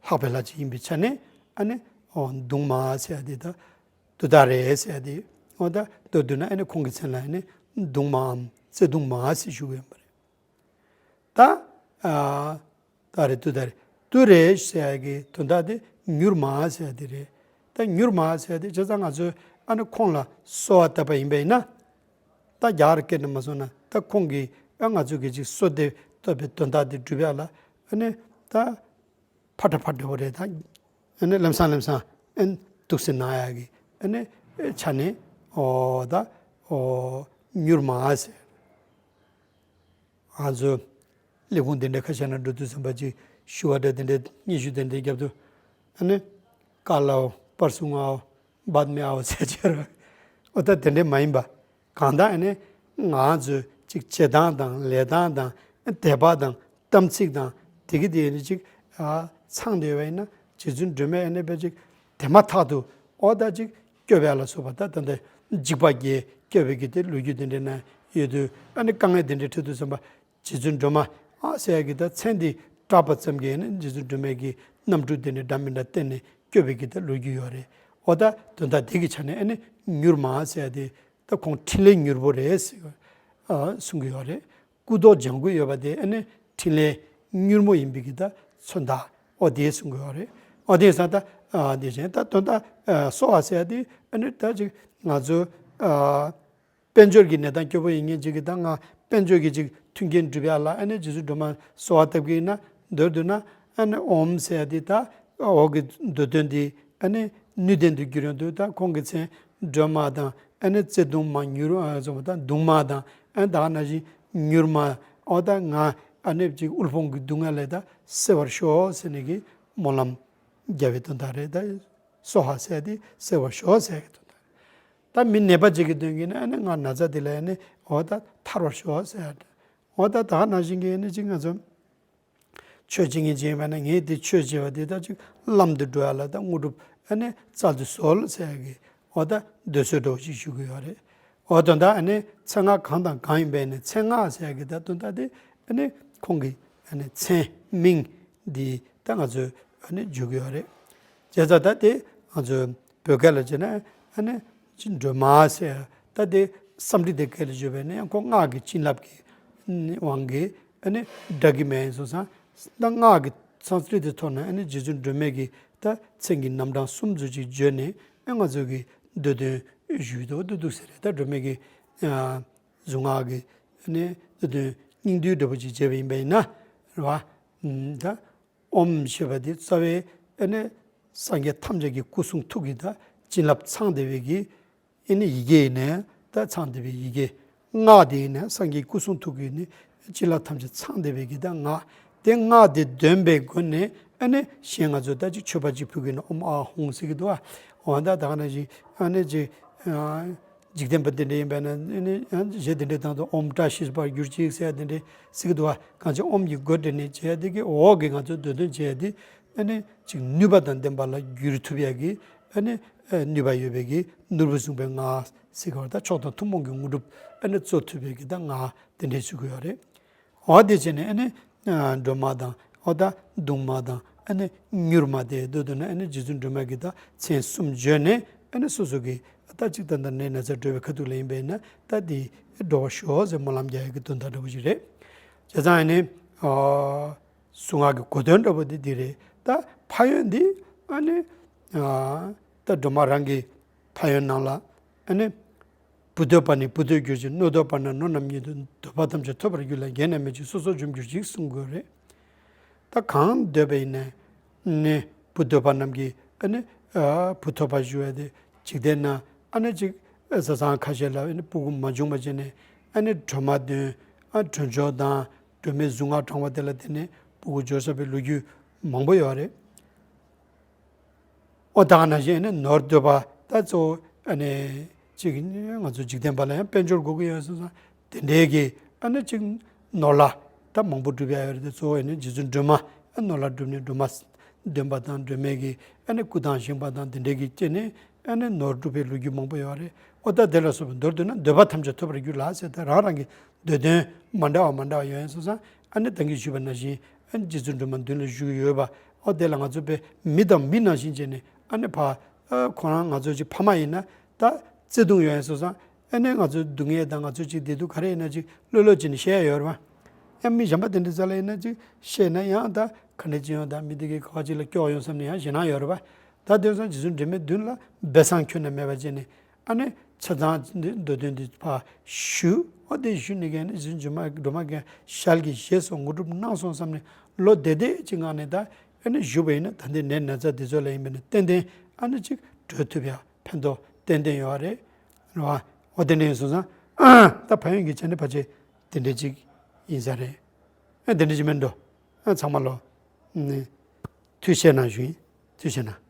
ལྷག་པའི་ལྷ་ཅིག་ཡིན་པའི་ཆ་ནས་ཨ་ནི་ཨོ་མདུང་མ་ཟེར་ཡ་དེ་ད་ཏུཏྟཱ་རེ་ཟེར་ཡ་དེ། ཨོ་ད་མདོར་བསྡུས་ན་ཨ་ནི་ཁོང་གི་མཚན་ལ་ཨ་ནི་མདུང་མའམ་བརྩེ་གདུང་མ་ཟེར་ཞུ་གི་ཡོད་པ་རེད། ད་ཨ་ཏཱ་རེ་ཏུཏྟཱ་རེ། ཏུ་རེ་ཟེར་ཡ་གི་དོན་དག་དེ་མྱུར་མ་ཟེར་ཡ་དེ་རེད། ད་མྱུར་མ་ཟེར་ཡ་དེ་བྱས་ཙང་ང་ཚོས་ཨ་ནི་ཁོང་ལ་གསོལ་བ་བཏབ་པ་ཡིན་པ་ཡིན་ན། ད་རྒྱ་གར་སྐད་ནས་མ་སོང་ན་ད་ཁོང་གིས་ཨ་ང་ཚོ་གི་ཅིག་གསོལ་འདེབས་བཏབ་པའི་དོན་དག་དེ་འགྲུབ་ཡ་ལ་ཨ་ནི་ད་ཕར་ཕར་འགྲོ་བ་རེད། ད་ཨ་ནི་ལམ་སང་ལམ་སང་ཨ་ནི་འདུག་སེ་གནང་ཡ་གི་ཨ་ནི་ཆ་ནས་ཨོ་ད་ཨོ་མྱུར་མ་ཟེར། ང་ཚོ་ལས་ཁུངས་དེ་འདྲའི་ཁ་ཤས་ནང་འགྲོ་དུས་ཙམ་པ་ཅིག་ཞུ་བ་འདྲ་དེ་འདྲའི་སྙན་ཞུ་དེ་འདྲའི་རྒྱབ་དུས་ཨ་ནི་ཀ་ལའོ་པར་སུང་ཨའོ་བཱད་མེ་ཨའོ་ཟེར་བྱས་ར། ཨོ་ད་དེ་འདྲའི་མ་ཡིན་པ། གང་ལྟར་ཨ་ནི་ང་ཚོས་ཅིག་བྱེད་སྟངས་དང་ལས་སྟངས་དང་དད་པ་དང་དམ་ཚིག་དང་དེ་གི་དེ་ཨ་ནི་ཅིག་ཨ་ཚང་བསྡད་པ་ཡིན་ན་རྗེ་བཙུན་སྒྲོལ་མས་ཨ་ནི་དཔེ་ཅིག་དེ་མ་ཐག་ཏུ་ཨོ་ད་ཅིག་སྐྱོབ་ཡ་ལ་སོགས་པ། ད་ད་ལྟ་འཇིགས་པ་བརྒྱད་སྐྱོབ་པའི་གི་དེ་ལོ་རྒྱུས་དེ་འདྲའི་ནང་ཡོད་དུས། ཨ་ནི་དཀའ་ངལ་དེ་འདྲའི་འཕྲད་དུས་ཙམ་པ་རྗེ་བཙུན་སྒྲོལ་མ་ཨ་ཟེར་ཡ་གི་ད་མཚན་དེ་གྲགས་པ་ཙམ་གྱིས་ཨ་ནི་རྗེ་བཙུན་སྒྲོལ་མའི་གི་རྣམ་སྤྲུལ་དེ་འདྲའི་འདྲ་མི་འདྲ་བསྟན་ནས་སྐྱོབ་པའི་གི་ད་ལོ་རྒྱུས་ཡོད་རེད། ཨོ་ད་དོན་དག་དེ་གི་ཆ་ནས་ཨ་ནི་མྱུར་མ་ཟེར་ཡ་དེ་ད་ཁོང་འཕྲིན་ལས་མྱུར་པོ་རེད་ཟེར་ཨ་གསུང་གི་ཡོད་རེད། སྐུ་མདོག་ལྗང་གུ་ཡོད་པ་དེ་ཨ་ནི་འཕྲིན་ལས་མྱུར་མོ་ཡིན་པའི་གི་ད་མཚོན་རྟགས་ཨོ་དེ་གསུང་གི་ཡོད་རེད། ཨོ་དེ་ས་ད་ཨ་དེ་བཞིན་ད་དོན་དག་ཨ་གསོལ་བ་ཟེར་ཡ་དེ་ཨ་ནི་ད་ཅིག་ང་ཚོ་ཨ་དཔལ་འབྱོར་གྱི་གནས་སྟངས་སྐྱོ་པོ་ཡིན་མཁན་ཅིག་གི་ད་ང་དཔལ་འབྱོར་གྱི་ཅིག་མཐུན་རྐྱེན་སྒྲུབ་ཡ་ལ་ཨ་ནི་རྗེ་བཙུན་སྒྲོལ་མ་གསོལ་བ་བཏབ་ཀྱི་ཡིན་ན། མདོར་བསྡུས་ན་ཨ་ནི་ཨོཾ་ཟེར་ཡ་དེ་ད་འོག་གི་མདོ་དོན་དེ་ཨ་ནི་ནུས་ལྡན་དུ་གྱུར་ཡོང་དུས། ད་ཁོང་གི་མཚན་སྒྲོལ་མ་དང་ཨ་ནི་བརྩེ་གདུང་མ་མྱུར་ཨ་ཙོ་མ་ད་མདུང་མ་དང་ཨ་ནི་ད་ག་ནང་བཞིན་མྱུར་མ། ཨོ་ད་ང་ཨ་ནི་ཅིག་དབུལ་ཕོངས་ཀྱི་སྡུག་བསྔལ་ལས་ད་སེལ་བར་ཤོག་ཟེར་ནས་གི་སྨོན་ལམ་རྒྱབ་པའི་དོན་དག་རེད། ད་སྭཱ་ཧཱ་ཟེར་ཡ་དེ་སེལ་བར་ཤོག་ཟེར་ཡ་གི་དོན་དག་རེད། ད་མི་ནད་པ་ཅིག་གི་དོན་གྱིས་ནི་ཨ་ནི་ང་ན་ཚ་དེ་ལས་ནི་ཨོ་ད་ཐར་བར་ཤོག་ཟེར་ཡ་རེད། ཨོ་ད་ད་ག་ནང་བཞིན་གྱི་ནི་ཅིག་ང་ཚོ་ཆོས་བྱེད་མཁན་ཅིག་ཡིན་པ་ན་ངས་དེ་ཆོས་བྱེད་པ་དེ་ད་ཅིག་ལམ་དུ་འགྲོ་ཡ་ལ་ད་དངོས་གྲུབ་ཨ་ནི་སྩལ་དུ་གསོལ་ཟེར་ཡ་གི་ཨོ་ད་འདོད་གསོལ་འདྲ་བོ་ཞིག་ཞུ་གི་ཡོད་རེད། ཨོ་དོན་དག་ཨ་ནི་མཚན་སྔགས་གང་དང་གང་ཡིན་པའི་ནི་མཚན་སྔགས་ཟེར་ཡ་གི་ད་དོན་དག་དེ་ཨ་ནི་ཁོང་གི་ཨ་ནི་མཚན་མིང་འདི་ད་ང་ཚོས་ཨ་ནི་བརྗོད་ཀྱི་ཡོད་རེད། བྱས་ཙང་ད་དེ་ང་ཚོས་བོད་སྐད་ལ་བྱས་ན་ཨ་ནི་སྒྲོལ་མ་ཟེར་ཡ། ད་དེ་སཾ་སྐྲྀ་ཏའི་སྐད་ལ་བརྗོད་པས་ནི་ཡང་ཁོ་སྔགས་ཀྱི་བྱིན་རླབས་ཀྱི་དབང་གིས་ཨ་ནི་འདྲ་གི་མེད་སོང་ཙང་། ད་སྔགས་ཀྱི་སཾ་སྐྲྀ་ཏའི་ཐོག་ནས་ཨ་ནི་རྗེ་བཙུན་སྒྲོལ་མའི་གི་ད་མཚན་གྱི་རྣམ་གྲངས་གསུམ་ཙམ་ཅིག་བརྗོད་ནས་ཨ་ང་ཚོ་གི་འདོད་དོན་ཞུས་འདུག་འདུག་འདུག་ཟེར་རེད། ད་སྒྲོལ་མའི་གི་ཨ་གཟུངས་སྔགས་ཀྱི་ཨ་ནི་འདོད་དོན་སྙིང་བསྡུས་འདྲ་པོ་ཅིག་བྱས་པ་ཡིན་པ་ཡིན་ན་རེད་བ། ད་ཨོཾ་ཞེས་པ་དེ་རྩ་བའི་ཨ་ནི་སངས་རྒྱས་ཐམས་ཅད་ཀྱི་སྐུ་གསུང་ཐུགས་ཀྱི་ད་བྱིན་རླབས་ཚང་བསྡད་པའི་གི་ཨ་ནི་ཡི་གེ་ཡིན་ནའི་ད་ཚང་བསྡད་པའི་ཡི་གེ། སྔགས་དེ་ཡིན་ནའི་སངས་རྒྱས་སྐུ་གསུང་ཐུགས་ཀྱི་ནི་བྱིན་རླབས་ཐམས་ཅད་ཚང་བསྡད་པའི་གི་ད་སྔགས། དེ་སྔགས་དེ་འདོན་པའི་སྒོ་ནས་ཨ་ནི་གཞན་ང་ཚོ་ད་ཅིག་མཆོད་པ་ཅིག་ཕུལ་གི་ཡིན་ན་ཨོཾ་ཨཱཿཧཱུྃ་ཟེར་གི་འདུག་བ། འོ་ད་ད་ག་ནང་བཞིན་ཨ་ནི་ཅིག་འཇིག་རྟེན་པ་དེ་འདྲ་ཡིན་པ་ན་ཨ་ནི་གཞས་དེ་འདྲ་བཏང་དུས་ཨོཾ་བཀྲ་ཤིས་པར་གྱུར་ཅིག་ཟེར་ཡ་དེ་འདྲ་ཟེར་གི་འདུག་བ། གང་ཅི་ཨོཾ་གྱི་སྒོ་དེ་ནས་བྱས་ཏེ་གི་འོག་གི་ང་ཚོ་འདོད་དོན་བྱས་ཏེ་ཨ་ནི་ཅིག་ནུས་པ་དང་ལྡན་པ་ལ་འགྱུར་ཐུབ་ཡ་གི་ཨ་ནི་ནུས་པ་ཡོད་པའི་གི་ནོར་བུ་གསུངས་པའི་སྔགས་ཟེར་གི་བ། ད་མཆོག་དང་ཐུན་མོང་གི་དངོས་གྲུབ་ཨ་ནི་སྩོལ་ཐུབ་པའི་གི་ད་སྔགས་དེ་འདྲ་ཞུ་གི་ཡོད་རེད། འོ་དེ་བྱས་ནས་ཨ་ནི་སྒྲོལ་མ་དང་འོ་ད་མདུང་མ་དང་ ཨ་ནི་མྱུར་མ་དེ་འདོད་འདོད་ན་ཨ་ནི་རྗེ་བཙུན་སྒྲོལ་མ་གིས་ད་མཚན་གསུམ་བརྗོད་ནས་ཨ་ནི་སོ་སོ་གི་ད་གཅིག་ད་ལྟ་ནད་ན་ཚ་སྒྲོལ་བའི་ཁ་ཐུག་ལ་ཡིན་པས་ན་ད་དེ་འགྲོ་བ་ཤོག་ཟེར་སྨོན་ལམ་རྒྱག་ཡག་གི་དོན་དག་འདྲ་བོ་ཞིག་རེད། བྱས་ཙང་ཨ་ནི་གཟུངས་སྔགས་ཀྱི་གོ་དོན་འདྲ་བོ་དེ་འདི་རེད། ད་ཕན་ཡོན་འདི་ཨ་ནི་ད་སྒྲོལ་མ་རང་གི་ཕན་ཡོན་ནང་ལ་ཨ་ནི། བུ་འདོད་པ་ནི་བུ་འདོད་གྱུར་ཅིག། སྣོད་འདོད་པ་ན་སྣོད་རྣམས་ཉིད་དུ། འདོད་པ་ཐམས་ཅད་ཐོབ་པར་འགྱུར་ལ། རྒས་ན་མི་འཇིགས་སོ་སོར་འཇོམས་གྱུར་ཅིག་གསུང་དགོས་རེད། ད་གང་འདོད་པ་ཡིན་ནའི་ནི་བུ་འདོད་པ་རྣམས་ཀྱིས་ཨ་ནི་བུ་ཐོབ་པར་ཞུ་བ་དེ་འཇིག་རྟེན་ན་ཨ་ནི་ཅིག་བཟའ་ཚང་ཁ་ཤས་ལ་ཨ་ནི་སྤུ་གུ་མ་བྱུང་བ་བྱས་ནས་ཨ་ནི་སྒྲོལ་མ་འདོན་ཨ་སྒྲོལ་ཆོག་དང་སྒྲོལ་མའི་གཟུངས་སྔགས་བགྲང་བ་དེ་ལ་བརྟེན་ནས་སྤུ་གུ་འབྱོར་བྱ་བའི་ལོ་རྒྱུས་མང་པོ་ཡོད་རེད། ཨོ་ད་ག་ནང་བཞིན་ཨ་ནི་ནོར་འདོད་པ་ད་གཙོ་བོ་ཨ་ནི་གཅིག་ང་ཚོ་འཇིག་རྟེན་པ་ལ་ཡང་དཔལ་འབྱོར་དགོས་ཀྱི་ཡོད་སོང་ཙང་དེ་འདྲའི་གི་ཨ་ནི་གཅིག་ནོར་ལྷ་ད་མང་པོ་སྒྲུབ་ཡ་ཡོད་རེད་དེ་གཙོ་བོ་ཨ་ནི་རྗེ་བཙུན་སྒྲོལ་མ་ཨ་ནོར་ལྷ་སྒྲུབ་ནས་སྒྲོལ་མ་འདོན་པ་དང་སྒྲོལ་མའི་གི་ཨ་ནི་སྐུ་ཐང་བཞེངས་པ་དང་དེ་འདྲའི་གི་སྐྱེས་ནས་ཨ་ནི་ནོར་སྒྲུབ་པའི་ལོ་རྒྱུས་མང་པོ་ཡོད་རེད། ཨོ་ད་དེ་ལ་སོགས་པའི་མདོར་བསྡུ་ན་འདོད་པ་ཐམས་ཅད་ཐོབ་པར་འགྱུར་ལ་ཟེར་ད་རང་རང་གི་འདོད་དོན་མ་འདྲ་བ་མ་འདྲ་བ་ཡོད་ཡིན་སོང་ཙང་ཨ་ནི་ད་གིན་ཞུས་པ་ནང་བཞིན། ཨ་ནི་རྗེ་བཙུན་སྒྲོལ་མ་མདུན་ལ་བཞུགས་ཡོད་པ། ཨོ་དེ་ལ་ང་ཚོ་དཔེ་མི་དང་མི་ནང་བཞིན་བྱས་ནས་ཨ་ནི་ཕ་ཨ་ཁོ་རང་ང་ཚོ་ཅིག་ཕ་མ་ཡིན་ན་ད་བརྩེ་དུང་ཡོད་ཡིན་སོང་ཙང་ཨ་ནི་ང་ཚོའི་སྡུག་བསྔལ་དང་ང་ཚོ་ཅིག་བདེ་སྡུག་ག་རེ་ཡིན་ན་ཅིག་ལྷོད་ལྷོད་བྱས་ནས་བཤད་ཡ་ཡོད་རེད་པ། ཡང་མི་གཞན་པ་དེ་འདྲ་ཚོ་ལ་ཡིན་ན་ཅིག་བཤད་ན་ཡང་ད་ག་འདྲ་ཅིག་ཡོང་ད་མི་དེ་གི་ག་བ་ཅིག་ལ་སྐྱོ་ཡོང་བསམ་ནས་ཡང་ཞེད་སྣང་ཡོད་རེད་པ། ད་དེང་སང་རྗེ་བཙུན་སྒྲོལ་མའི་མདུན་ལ་སྦས་གསང་ཁྱོན་ནས་མེད་པ་བྱས་ནས། ཨ་ནི་ཆ་ཚང་འདི་འདོད་དོན་འདི་ཕར་ཞུ། ཨོ་དེ་ཞུ་ནས་ཀྱི་ཨ་ནི་རྗེ་བཙུན་སྒྲོལ་མ་སྒྲོལ་མ་གིས་ཞལ་གྱིས་བཞེས་སོང་ངོ་སྒྲུབ་གནང་སོང་བསམ་ནས་བློ་བདེ་བདེ་ཅིག་ངང་ནས་ད་ཨ་ནི་བཞུགས་པ་ཡིན་ན་ད་འདི་ནད་ན་ཚ་འདི་ཚོ་ལ་ཡིན་པ་ནི་ཏན་ཏན་ཨ་ནི་ཅིག་གྲོལ་ཐུབ་ཡ་ཕན་ཐོགས་ཏན་ཏན་ཡོད་རེད། རེད་བ། ཨོ་དེ་འདྲ་ཡིན་སོང་ཙང་ད་ཕན་ཡོན་གྱི་ཆ་ནས་ཕལ་ཆེར་དེ་འདྲ་ཅིག་ཡིན་ས་རེད། ཨ་དེ་འདྲ་ཅིག་མིན་འགྲོ། ཨ་ཚང་མ་ལོ། ཨ་ནི་ཐུགས་བཞེས་གནང་ཞུ་ཡིན། ཐུགས་བཞེས་གནང་།